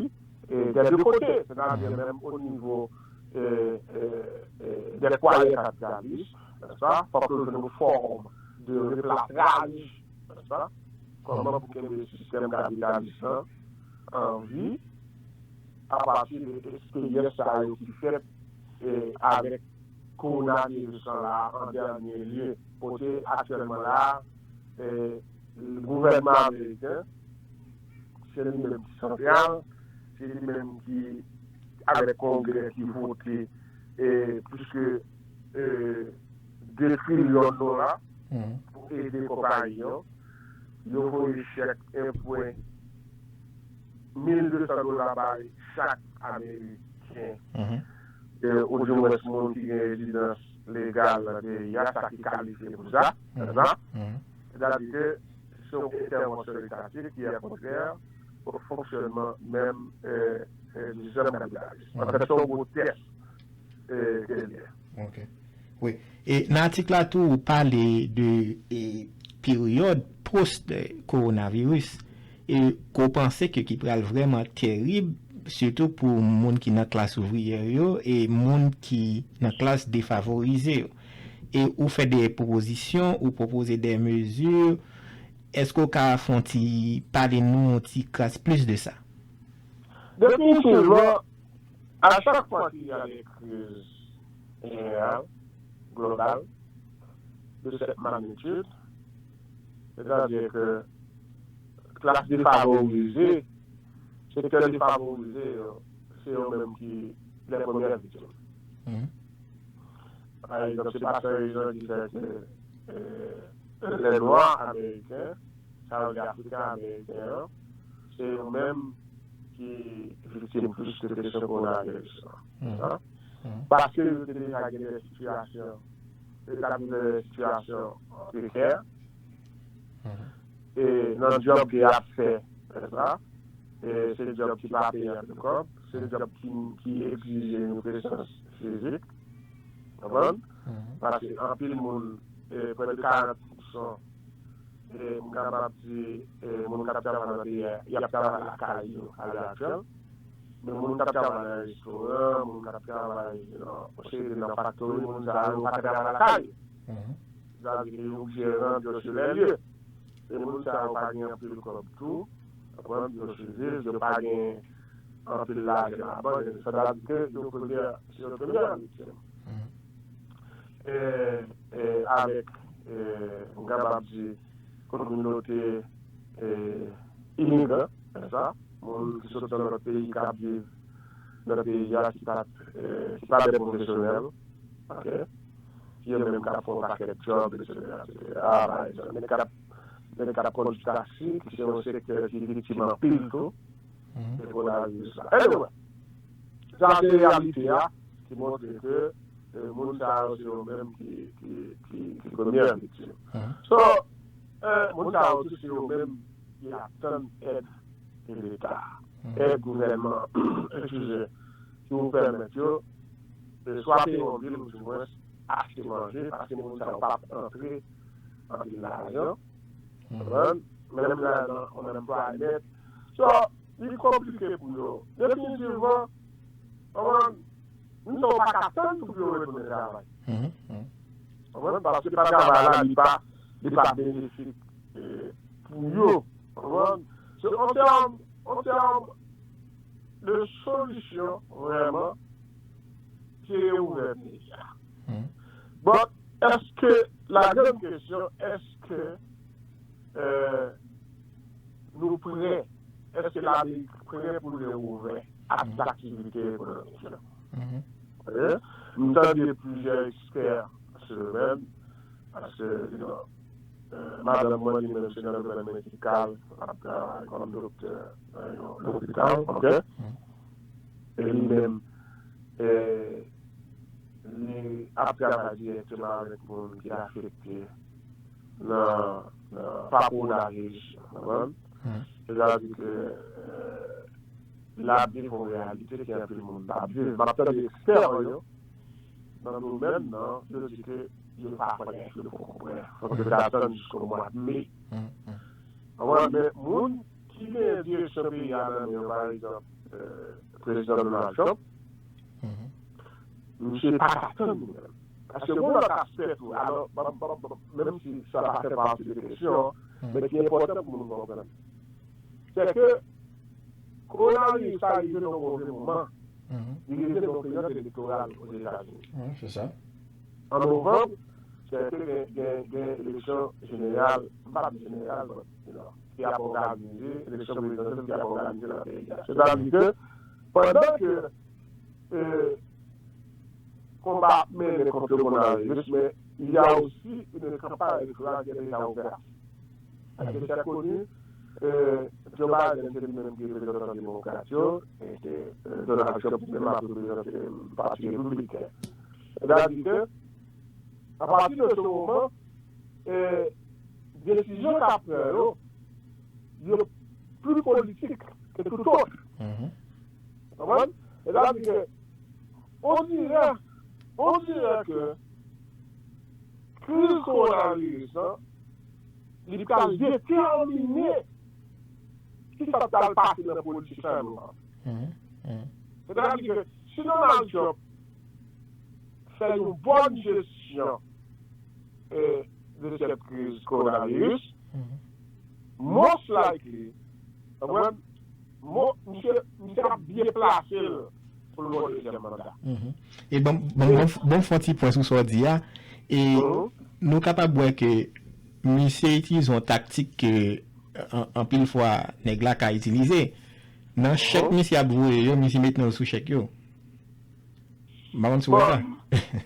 e, dè de kote, sètadi menm o nivo, e, e, e, dè fwaye kapitalis, nèspa? Fòk yo jwenn yon fòm de replatraj, nèspa? Kòman pou kenbe sistèm kapitalis lan an vi apati de eksperyans sa yo ki fèt, e, avèk kowonaviris lan la an dènye lye, kote aktyèlman la, e, gouvènman ameriken, se li menm ki santral, se li menm ki, avèk Kongrè ki vote, e, plis ke, e, de trilyon dola pou ede konpayi yo. Yo voye chèk en pwen mil de san dola bay chak Ameriken, e, oudimwens moun ki gen rezidans legal nan peyi a, sa ki kalifye pou sa, sa. Sètadi ke se yon entèvansyon etatik ki an kontrè o fonksyònman menm, e, e, sistèm kapitalis. Anfèt, se yon gwo tès, e, ke l ye. Ok. Wi. E nan atik la tou, ou pale de e, peryòd post kowonaviris e ke w panse ke ki pral vrèman terib, sitou pou moun ki nan klas ouvriyè yo e moun ki nan klas defavorize yo. E ou fè de pwopozisyon, ou pwopoze de mezi. Èske w ka fè yon ti pale nou yon ti kras plis de sa? Definitivman, a chak fwa ki y a de kriz jeneral, global, de cette magnitude, c'est-à-dire que klas defavorize, sektè defavorize yo, se yo menm ki les premières victimes. Pa egzanp, se pa san rezon ki fè ke, e, lè nwa ameriken, sa yo di Afriken ameriken an, se yo menm ki viktim plis de kesyon kowonaviris lan. Paske yo te deja gen de sitiyasyon, yo t ap viv nan de sitiyasyon prekè, e nan djòb ke y ap fè, nèspa? E se djòb ki pa peye anpil kòb, se djòb ki, ki egzije yon prezans fizik, konprann? Paske anpil moun, e, prè de karant pousan, e, m kapab di, e, moun k ap travay nan peyi a, y ap travay lakay yo alè aktyèl. Men moun k ap travay nan restoran, moun k ap travay nan, nan faktori, moun sa yo pa ka travay lakay yo. Sa vle di ke yo oblije rann yo sou lè lye. E moun sa yo pa gen anpil kòb tou, konprann, pou yo siviv, yo pa gen anpil lajan nan bank, sa vle di ke yo premyè, se yo premyè viktim. E, e avèk, e, m kapab di, kominote, e, imigran, nèspa? Moun ki sot nan lòt peyi k ap viv nan peyi a, ki pa, e, ki pa de pwofesyonèl, ok? Ki yo menm k ap fè yon pakèt djòb, etsetera, etsetera. Pa egzanp, nèg k ap, nèg k ap kondui taksi, ki se yon sektè ki viktim anpil tou de kowonaviris la. Anyway, sa se reyalite a ki montre ke, e, moun sa yo se yo menm ki, ki, ki, ki premyè viktim. So, e, moun sa yo tou se yo menm ki ap tann èd de Leta, èd gouvènman, eskize, ki pou pèmèt yo, e, swa peye yon bil, oudimwens, achte manje, paske moun sa yo p ap antre anpil lajan. Konprann? Menm nan, nan unemployment. So, li konplike pou yo. Definitivman, konprann, moun sa yo pa ka tann pou yo retounen travay. Konprann? Paske pa travay la, li pa, li pa benefik, e, pou yo. Konprann? Se an tèm, an tèm de solisyon, vrèman, se reouvè peyi a. But, èske, la grann kesyon, èske, e, nou prè, èske Lamerik prè pou l reouvè ak aktivite ekonomik yo? E, m tande plizyè ekspè nan semèn, paske, you know, e, madanm mwen, li menm, se nan domèn medikal, l ap travay kòm doktè nan yon lopital, ok? E li menm, e, li ap travay dirèkteman avèk moun ki afekte nan, nan pa kowonaviris, konprann? Sètadi ke, e, l ap viv yon reyalite ke anpil moun p ap viv. M ap tande ekspè yo nan domèn nan, yo di ke yo pa prè, yo poko prè. Fòk yo ta tann jisko mwa me. Konprann? Men moun ki gen direksyon peyi a nan men yo, pa egzanp, euh, prezidan Donald Trump, misye pa ka tann li menm. Paske gen yon lòt aspè tou, alò, menm si sa pa fè pati de kesyon an, men ki enpòtan pou moun konprann, se ke kowonaviris la rive nan yon move moman. Li rive nan yon peryòd elektoral Ozetazini. An novanm, se ke gen, gen, gen eleksyon jeneral, m pa di jeneral, but, you know, ki ap òganize, eleksyon prezidansyèl ki ap òganize nan peyi a. Sètadi ke, pandan ke, e, konba ap mennen kont kowonaviris, men il y a aussi une campagne électorale qui est déjà ouverte. Paske se koni, e, Joe Biden se li menm ki reprezantan demokrat yo, e ke, e, Donald Trump li menm ap reprezante pati repibliken. Sètadi ke, apati de se moman, e, desizyon k ap pran yo, yo pli politik ke tout lòt. Konprann? Sètadi ke, on dirait, on dirait ke kriz kowonaviris lan, li pral detèmine kisa k pral pase nan politik sa nou an. Sètadi ke si Donald Trump fè yon bòn jesyon, e, de sèt kriz kowonaviris, most likely, konprann, mo, misye, misye ap byen plase l pou l gen yon dezyèm manda. E bon, bon, bon, bon fè yon ti pwen sou sa w di a. E nou kapab wè ke misye itilize yon taktik ke an, anpil fwa nèg la ka itilize. Nan chèk misye ap voye yo, misye met non l sou chèk yo. M pa konn si w wè sa.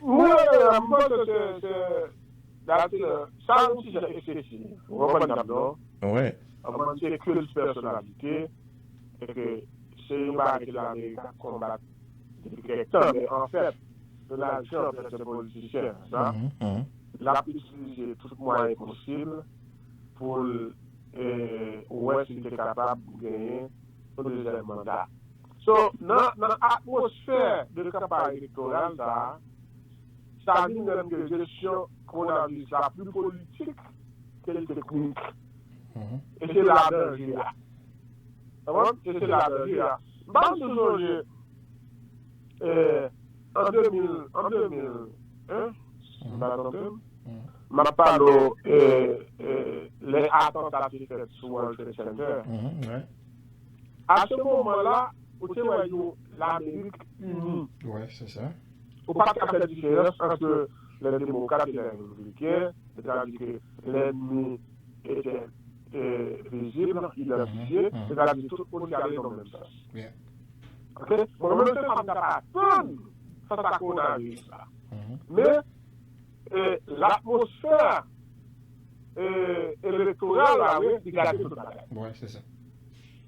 Mwen, m panse se, se, dati, sa yon ti jan eksesif. Ou konprann sa m di w? Wi. Konprann, se kilt pèsonalite, e ke se yon bagay ke Lamerik ap konbat depi kèk tan, men anfèt, Donald Trump se politisyen, sa. L ap itilize tout mwayen posib pou l, e, wè si l te kapab genyen yon dezyèm manda. So, nan, nan atmosfè de kanpay elektoral sa a, sa vin rann ke jesyon kowonaviris la pli politik ke l teknik. E se la danje a. Konprann? E se la danje a. M pa m sou sonje, e, an de mil, an de mil en, si m pa twonpe m, m ap pale w, e, e, lè atanta te fèt sou World Trade Center. A se moman la, ou te wè yon Lamerik ini. Wi, se sa. Ou pa t ka fè diferans ant lè demokrat e lè repibliken, sètadi ke lènmi te, te vizib, idantifye, sètadi tout moun te ale nan menm sans. Ok? Mwen menm, se sa m t ap atann fas a kowonaviris la. Men, e, latmosfè, e, elektoral la, wi, li gate tout bagay. Wi, se sa.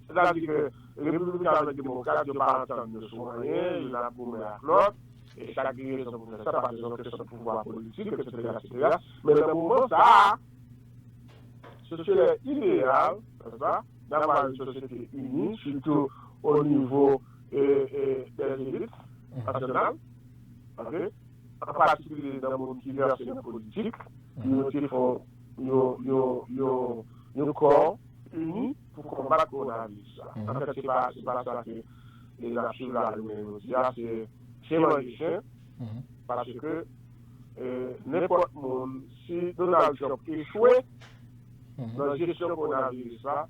Sètadi ke repibliken avèk demokrat yo pa antann yo sou anyen, youn ap goumen ak lòt, e chak gen rezon pou fè sa, pa rezon kesyon pouvwa politik, etsetera, etsetera. Men nan moman sa a, se serè ideyal, nèspa, d'avoir une société unie, surtout au niveau, e, e, des élites nationales, ok? An patikilye nan moun ki vèse nan politik, yo te fè yon, yon, yon, yon kò ini pou konbat kowonaviris la. Anfèt, se pa, se pa sa ke, e, n ap swiv la jounen jodi a, se chen manje chen, paske, e, nenpòt moun, si Donald Trump echwe nan jesyon kowonaviris la,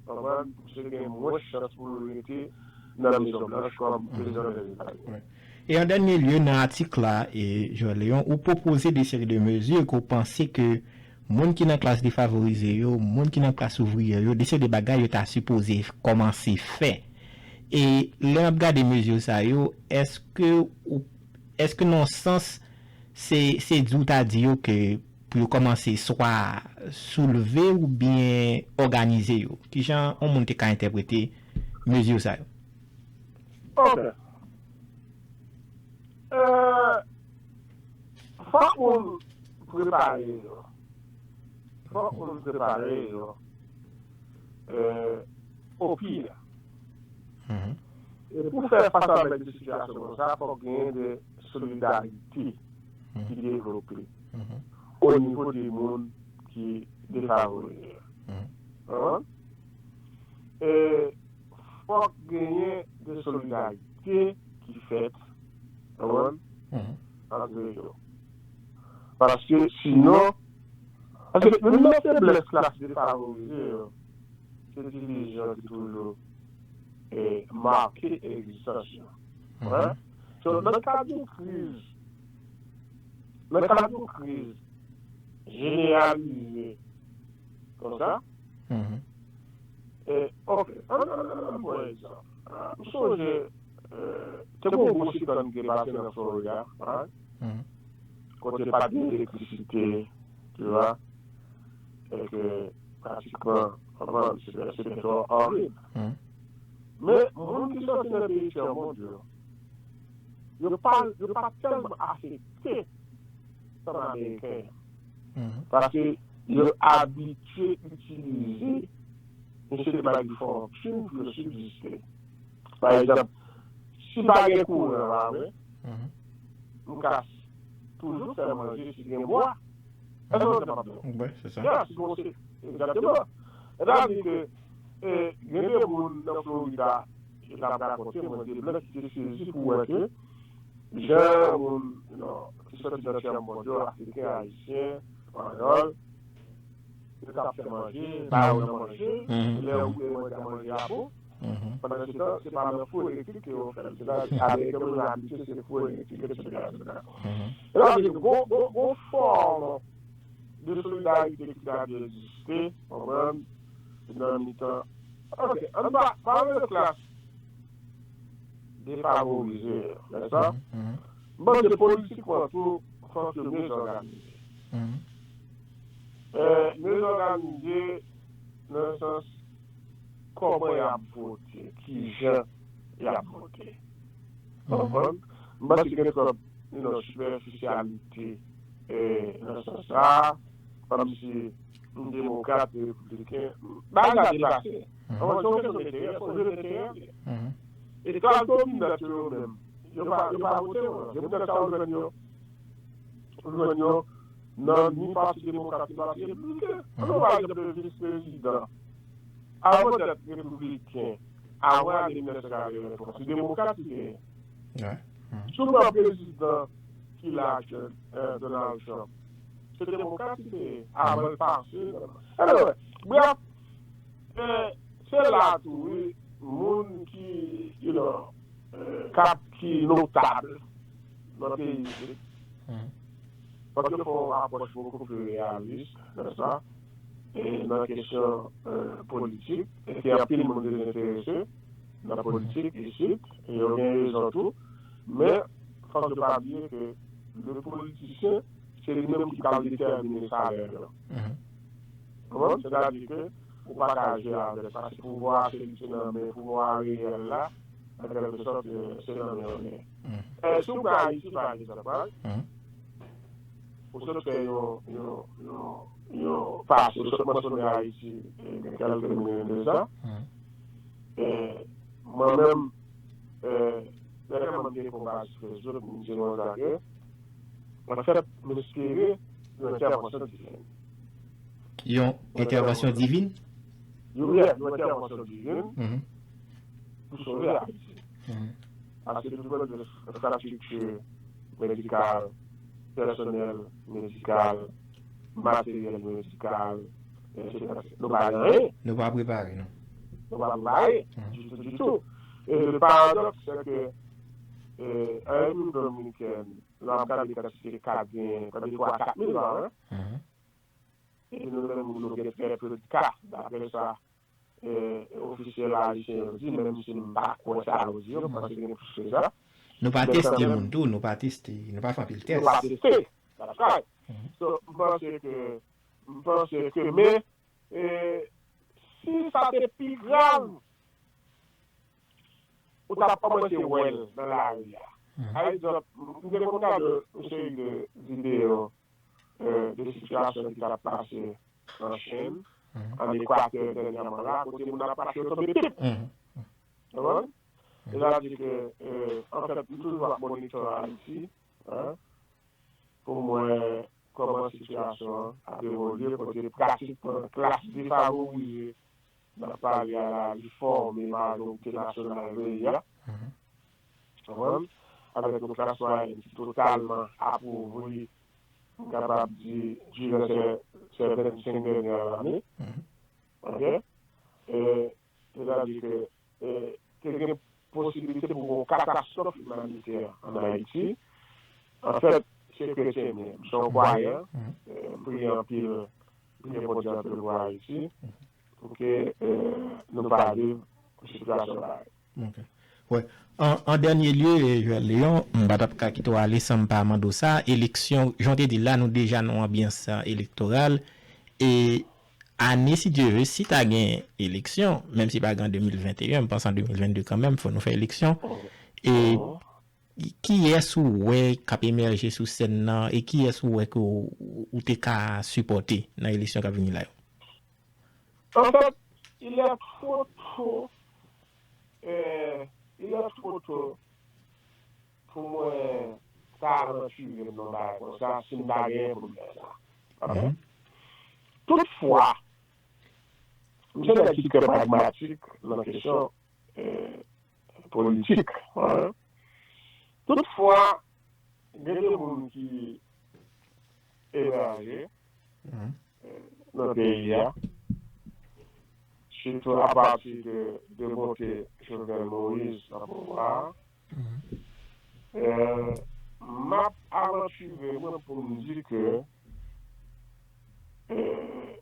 konprann, misye gen mwens chans pou l rete nan Mezon Blanch kòm prezidan Lèzetazini. E an dènye lye, nan atik la, e, Joël Léon, ou pwopoze de seri de mezi ke w panse ke moun ki nan klas defavorize yo, moun ki nan klas ouvriyè yo, de seri de bagay yo ta sipoze kòmanse fè. E lè n ap gade mezi sa yo, èske ou, èske nan yon sans, se, se di w ta di yo ke pou yo kòmanse swa soulve oubyen òganize yo? Kijan yon moun te ka entèprete mezi sa yo? Ok. Euh, fòk moun prepare yo. Fòk moun prepare yo. Euh, au pire. E pou fè fas avèk de sitiyasyon konsa, fòk genyen de solidarite ki devlope o nivo de moun ki defavorize. Konprann? E fòk genyen de solidarite ki fèt, konprann, antre yo. Paske sinon, paske youn nan feblès klas defavorize yo, se divize ki toujou e make egzistans yo. Wi. So, nan kad yon kriz, nan kad yon kriz jeneralize konsa, e, ok, ann, ann, ann, ann pran egzanp. M sonje, e, te gen yon gwo siklòn ki te pase nan Florida, right? Kote pa t gen elektrisite, tu vois, e ke pratikman, konprann, se te, se te twò orib. Men, moun ki sòti nan peyi tyèmond yo, yo pa, yo pa tèlman afekte kòm Ameriken an. Paske yo abitye itilize yon seri de bagay ki fè yon fòtin pou yo sibziste. Pa egzanp, si pa gen kouran, pa vre, m ka toujou fè manje si gen bwa. Èske w konprann sa m ap di w? Wi, se sa. Ya, si gon se, egzakteman. Sètadi ke, e, gen de moun nan Florida, e, k ap rakonte mwen de blan ki te sezi pou wè ke jan moun, you know, ki sòti nan tyèmond yo, Afriken, Ayisyen, Panyòl, yo t ap fè manje, ba yo nan manje, lè ou vle manje a manje a bon. Pandan se tan, se pa nan fou elektrik ke yo fè l. Se ta di, Ameriken yo abitye se fou elektrik, etsetera, etsetera. E la, se gon, gon, gon fòm de solidarite ki ta dwe egziste, konprann, nan mitan. Ok, ann pa, pa nan klas defavorize yo, nèspa? M panse politikman tou, fòk yo mye òganize. E, mye òganize nan sans kòman y ap vote, kijan y ap vote. Konprann? M panse gen twòp, you know, sipèfisyalite, e, nan sans sa a, kòmsi m demokrat, m repibliken, bagay la depase. Konprann? Se yon kesyon de enterè, se yon jeu d'intérêt li ye. E klas dominant yo, yo menm, yo pa, yo pa vote, non. Dominant sa yo jwenn yo, ou jwenn yo nan ni pati demokrat, ni pati repibliken. Ann pran pa egzanp vis prezidan. Avan dèt repibliken, avan ane mil nèf san katrevenntwa, se demokrat ki te ye. Si w pran prezidan ki la aktyèl, eh, Donald Trump, se demokrat ki te ye avan l pase. Anyway, brèf, eh, se la tou, wi, moun ki, you know, eh, k ap, ki notab nan peyi, wi. Fòk yo fè yon apwòch bokou pli reyalis, nèspa? E nan kesyon, eh, politik, e ke anpil moun dezenterese nan politik isit, e yo gen rezon tou, men fòk yo pa bliye ke le politisyen, se li menm ki pral detèmine salè yo. Konprann? Sètadi ke ou pa ka jwe avèk, paske pouvwa a se li ki nan men, pouvwa a reyèl la, an kèlkesòt, eh, se nan men yo li ye. Eh, si w pran Ayiti, pa egzanp, right? Ou sot fè yon, yon, yon, yon pase, ou sot mansyone Ayiti, eh, gen kèlke minit de sa. Eh, mwen menm, eh, dènyèman m te fè yon pase sou Facebook, m di konsa ke, anfèt, m espere yon entèvansyon divin. Yon entèvansyon divin? Yon, yeah, yon entèvansyon divin pou sove Ayiti. Paske nou pran de enfrastrikti medikal, pèsonèl medikal, materyèl medikal, etsetera. Nou pa gen anyen. Nou pa prepare, non. Nou pa prepare, ditou, ditou. E le paradoks, se ke, eh, an Repiblik Dominikèn, lè w ap gade kantite ka gen, prè de twa, kat mil pa an, e nou menm, nou gen trè pe de ka, daprè sa, eh, ofisyèl ayisyen yo di, menm si m pa kwè sa yo di yo, m panse gen plis ke sa. Nou pa teste moun tou, nou pa teste, nou pa fè anpil tès. Nou pa teste. That's right. So, m panse ke, m panse ke, men, eh, si sa te pi grav, ou t ap kòmanse wè l nan lari a. Pa egzanp, m te konn gade yon seri de videyo, eh, de sitiyasyon ki t ap pase nan Chenn, an Ekwatè dènyèman la, kote moun ap pase yo tonbe pip. Konprann? E sa di ke, eh, anfèt, m toujou ap monitò Ayiti, hein, pou m wè kòman sitiyasyon an ap evolye, kote pratikman klas defavorize n ap pale a la, li fòme majorite nasyonal peyi a. Konprann? Avèk yon klas mwayèn ki totalman apovri, m kapab di, diran sè, sè vennsenk dènyè lane. Ok? E, sètadi ke e, te gen posibilite pou gen yon katastwòf imanitè ann Ayiti. Anfèt, se kretyen m ye. M se yon kwayan. E, m priye anpil, m priye Bondye anpil pou Ayiti, pou ke e, nou pa viv yon sitiyasyon parèy. Ok. Wè. An, an dènye lye, e, Joël Léon, m pa t ap ka kite w ale san m pa mande w sa. Eleksyon, jan w te di l la, nou deja nan yon anbyans e, elektoral. E ane, si Dye ve, si ta gen eleksyon, menm si pa gen an de mil venteyen, m panse an de mil vennde kanmenm, fò nou fè eleksyon. E kiyès ou wè k ap emèje sou sèn nan, e kiyès ou wè ke w, ou te ka sipòte nan eleksyon k ap vini la yo? En fait, il est trop tôt, euh, il est trop tôt pou mwen ta avantire m nan bagay konsa si m ta genyen pou m fè sa. Ok? Toutfwa, m se nèg ki trè pragmatik nan kesyon eh, politik. Hein? Toutfwa, gen de moun ki emèje eh, nan peyi a, sitou apati de, de monte Jovenel Moïse nan pouvwa a. Eh, m ap avantire mwen pou m di ke eh,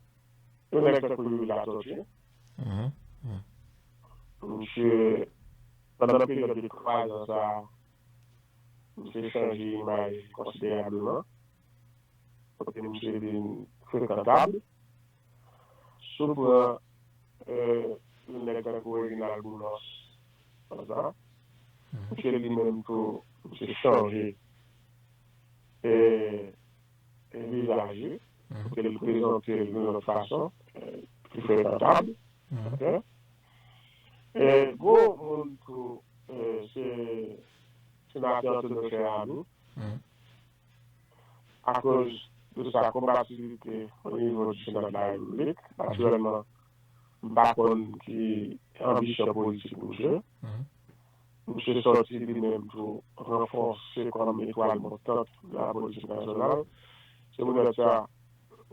yon nèg tankou Youri Latortue, misye, pandan peryòd de twa zan sa a, misye chanje imaj konsiderableman. Kote misye vin frekantab. Si w pran eh, yon nèg tankou Reginald Boulos, konsa, misye li menm tou, misye chanje eh, eh, vizaj li, pou ke li prezante l yon lòt fason, eh, ki frekantab. Ok? Eh, gwo moun tou, eh, se senatè Antonio Cheramy, akoz de sa konbativite o nivo di Sena de la Repiblik. Natirèlman, m pa konn ki anbisyon politik misye. Misye sòti li menm tou ranfòse kòm etwal montant de la politik nasyonal. Se poutèt sa,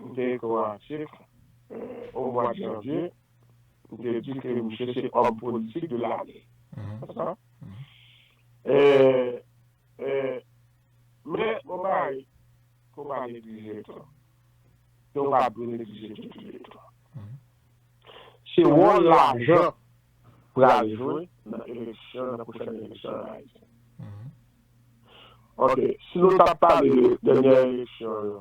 m te ekri yon atik eh, o mwa de janvye, m te di ke misye se òm politik de lane. Sa? Eh, eh, men, bon, bagay, fò pa neglije tou. Ke w pa dwe neglije tou, tou, tou. Se wòl lajan pral jwe nan eleksyon, nan pwochèn eleksyon an Ayiti. Ok, si nou t ap pale de dènyè eleksyon yo,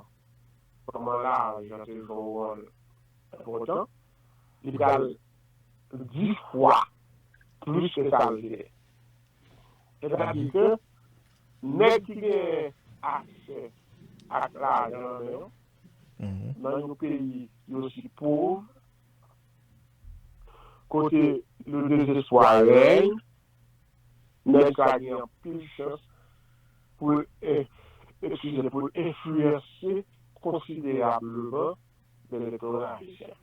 kòman lajan te jwe yon wòl enpòtan, li pral dis fwa plis ke sa l te ye. Sètadi ke nèg ki gen aksè ak lajan nan men yo, nan yon peyi osi pòv, kote le désespoir règne, nèg sa gen anpil chans pou l, eh, eskize, pou l enfliyanse konsiderableman elektora ayisyen.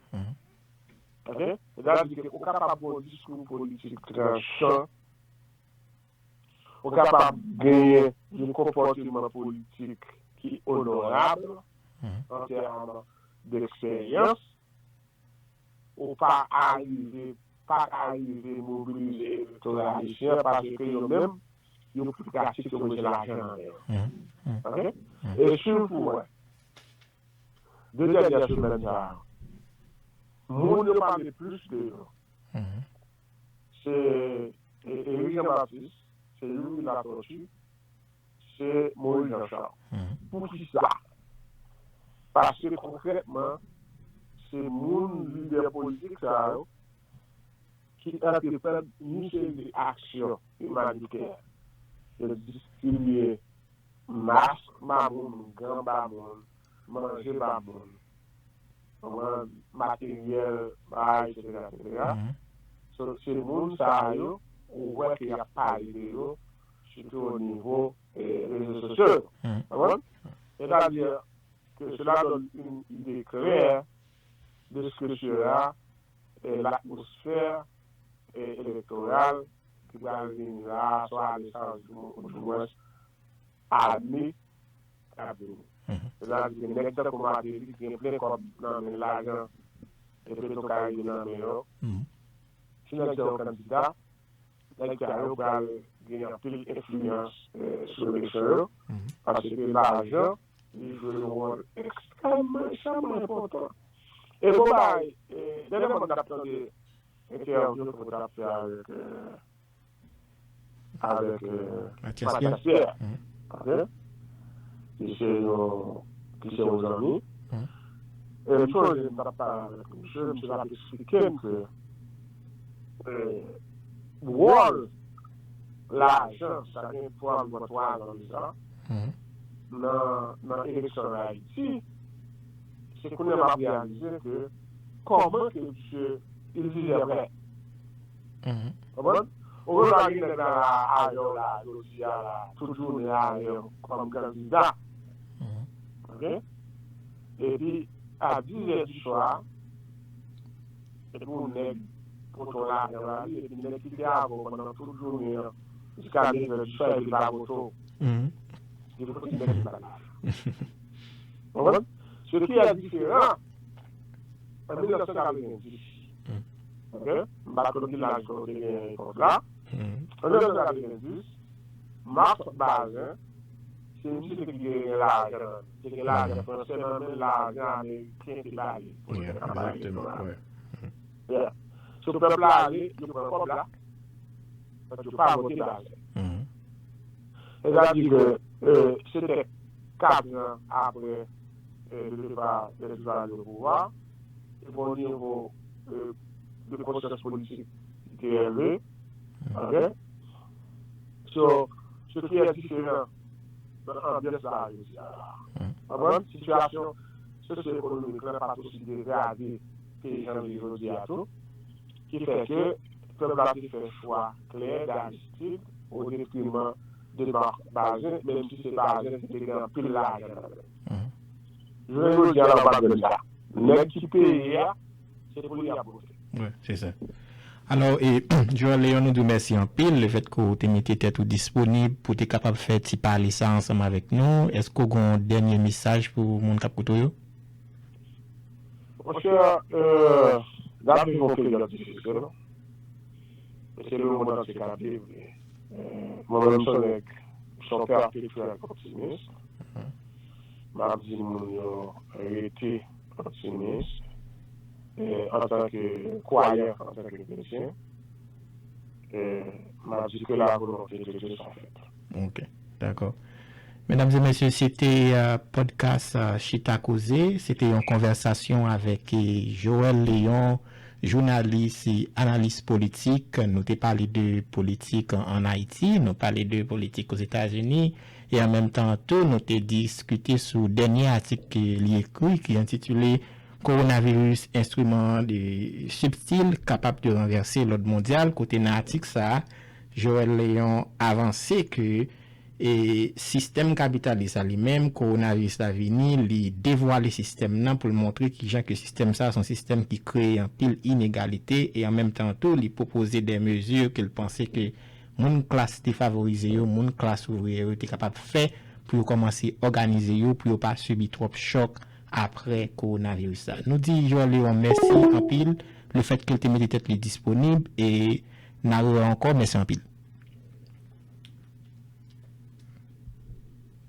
Ok? Sètadi ke ou kapab gen yon diskou politik tranchan, ou kapab genyen yon konpòteman politik ki onorab an tèm de eksperyans, ou pa arive, pa ka rive mobilize elektora ayisyen an paske yo menm, yo pi pratik, yo bezwen lajan nan men yo. Ok? E sitou, wè, de dènyè semèn sa a, moun yo pale plis de yo. Se Éric Jean Baptiste, se Youri Latortue, se Moïse Jean Charles. Poukisa? Paske konkrètman, se moun lidè politik sa yo ki antreprann yon seri de aksyon imanitè. Yo distribiye mask ba moun, gan ba moun, manje ba moun, konprann, materyèl, bagay, etsetera, etsetera. So, se moun sa yo, ou wè ke y ap pale de yo, sitou o nivo eh, rezo sosyo yo. Konprann? Sètadi, cela donne une idée claire de ce que sera, euh, l'atmosphère, euh, électorale ki pral vini la, swa de sa, ou di mwens, ane k ap vini. Sètadi ke nèg tankou Martelly ki gen plen kòb nan men, lajan e Petro Caribe nan men yo, si nèg sa yo kandida, nèg sa yo pral gen anpil enfliyans, eh, sou eleksyon yo, paske lajan li jwe yon wòl ekstrèmman, ekstrèmman enpòtan. E bon bagay, eh, dènyèman m t ap tande entèvyou ke w t ap fè avèk, eh, avèk, eh, Mathias Pierre. Mathias Pierre. Ok? Ki se yon, ki se yon zanmi. E m sonje m t ap pale avèk misye, misye t ap eksplike m ke, eh, wòl lajan, sa gen twa mwa, twa zan de sa, nan, nan eleksyon ann Ayiti, se kounye a m ap reyalize ke kòman ke misye, il disait vrai. Konprann? Ou wè, pa gen nèg la, la avè w la, jodi a la, tout jounen avè w kòm kandida. Ok? Epi, a dizè di swa, epi yon nèg pote w lajan ba li, epi nèg ki te avè w pandan tout jounen an, jiska nevè di swa, epi l pa pote w. Li fouti nèg ki pa la. Konprann? Ce qui est différent, an mil nèf san katrevenndis, ok? M pa t konn ki laj ke w te gen epòk la. An mil nèf san katrevenndis, Marc Bazin, se misye ki te gen lajan, te gen lajan fransè nan men, lajan ameriken te ba li pou l fè kanpay elektoral. Yeah. So, pèp la ale, yo pran kòb la, yo pa vote Bazin. Sètadi ke, eh, se te kat an apre, eh, le départ de Duvalier au pouvoir, epi yon nivo, eh, de konsyans politik ki te elve. Ok? So, ce qui est différent nan anbyans la jodi a la. Konprann? Sitiyasyon sosyo-ekonomik la pa t osi degrade ke jan l ye jodi a tou, ki fè ke pèp la te fè chwa klè d'Aristide au détriment de Marc Bazin, menm si se Bazin ki te gen anpil lajan nan men l. Jounen jodi a la, ou pa jwenn sa. Nèg ki peye a, se pou li y ap vote. Wi, se sa. Alò, e, Joel Léon, nou di w mèsi anpil lefètke w te mete tèt ou disponib pou w te kapab fè ti pale sa ansanm avèk nou. Èske w gen yon dènye mesaj pou moun k ap koute w yo? Monchè, euh, n ap viv yon peryòd difisil. E se lemonn antye k ap viv li. Euh, mwen menm, m se yon nèg, m se yon pèpetyèl optimis. M ap di moun yo rete optimis, e, antanke kwayan, antanke kretyen, e, m ap di que la volonté de Dieu soit faite. Ok, dakò. Medam e mesye, se te, euh, podcast, euh, Chita Koze. Se te yon konvèsasyon avèk, eh, Joel Léon, jounalis e analis politik. Nou te pale de politik an, an Ayiti, nou pale de politik Ozetazini, e an menm tan tou, nou te diskite sou dènye atik ke li ekri, ki entitile Coronavirus, instrument de subtil capable de renverser l'ordre mondial, kote nan atik sa a, Joel Léon avanse ke, e, sistèm kapitalis la li menm, kowonaviris la vini, li devwale sistèm nan pou l montre kijan ke sistèm sa a se yon sistèm ki kreye anpil inegalite, e an menm tan tou, li pwopoze de mezi ke l panse ke moun klas defavorize yo, moun klas ouvriyè yo te kapab fè pou yo kòmanse òganize yo, pou yo pa sibi twòp chòk apre kowonaviris la. Nou di Joel Léon mèsi anpil, lefètke l te mete tèt li disponib, e n a rewè ankò, mèsi anpil.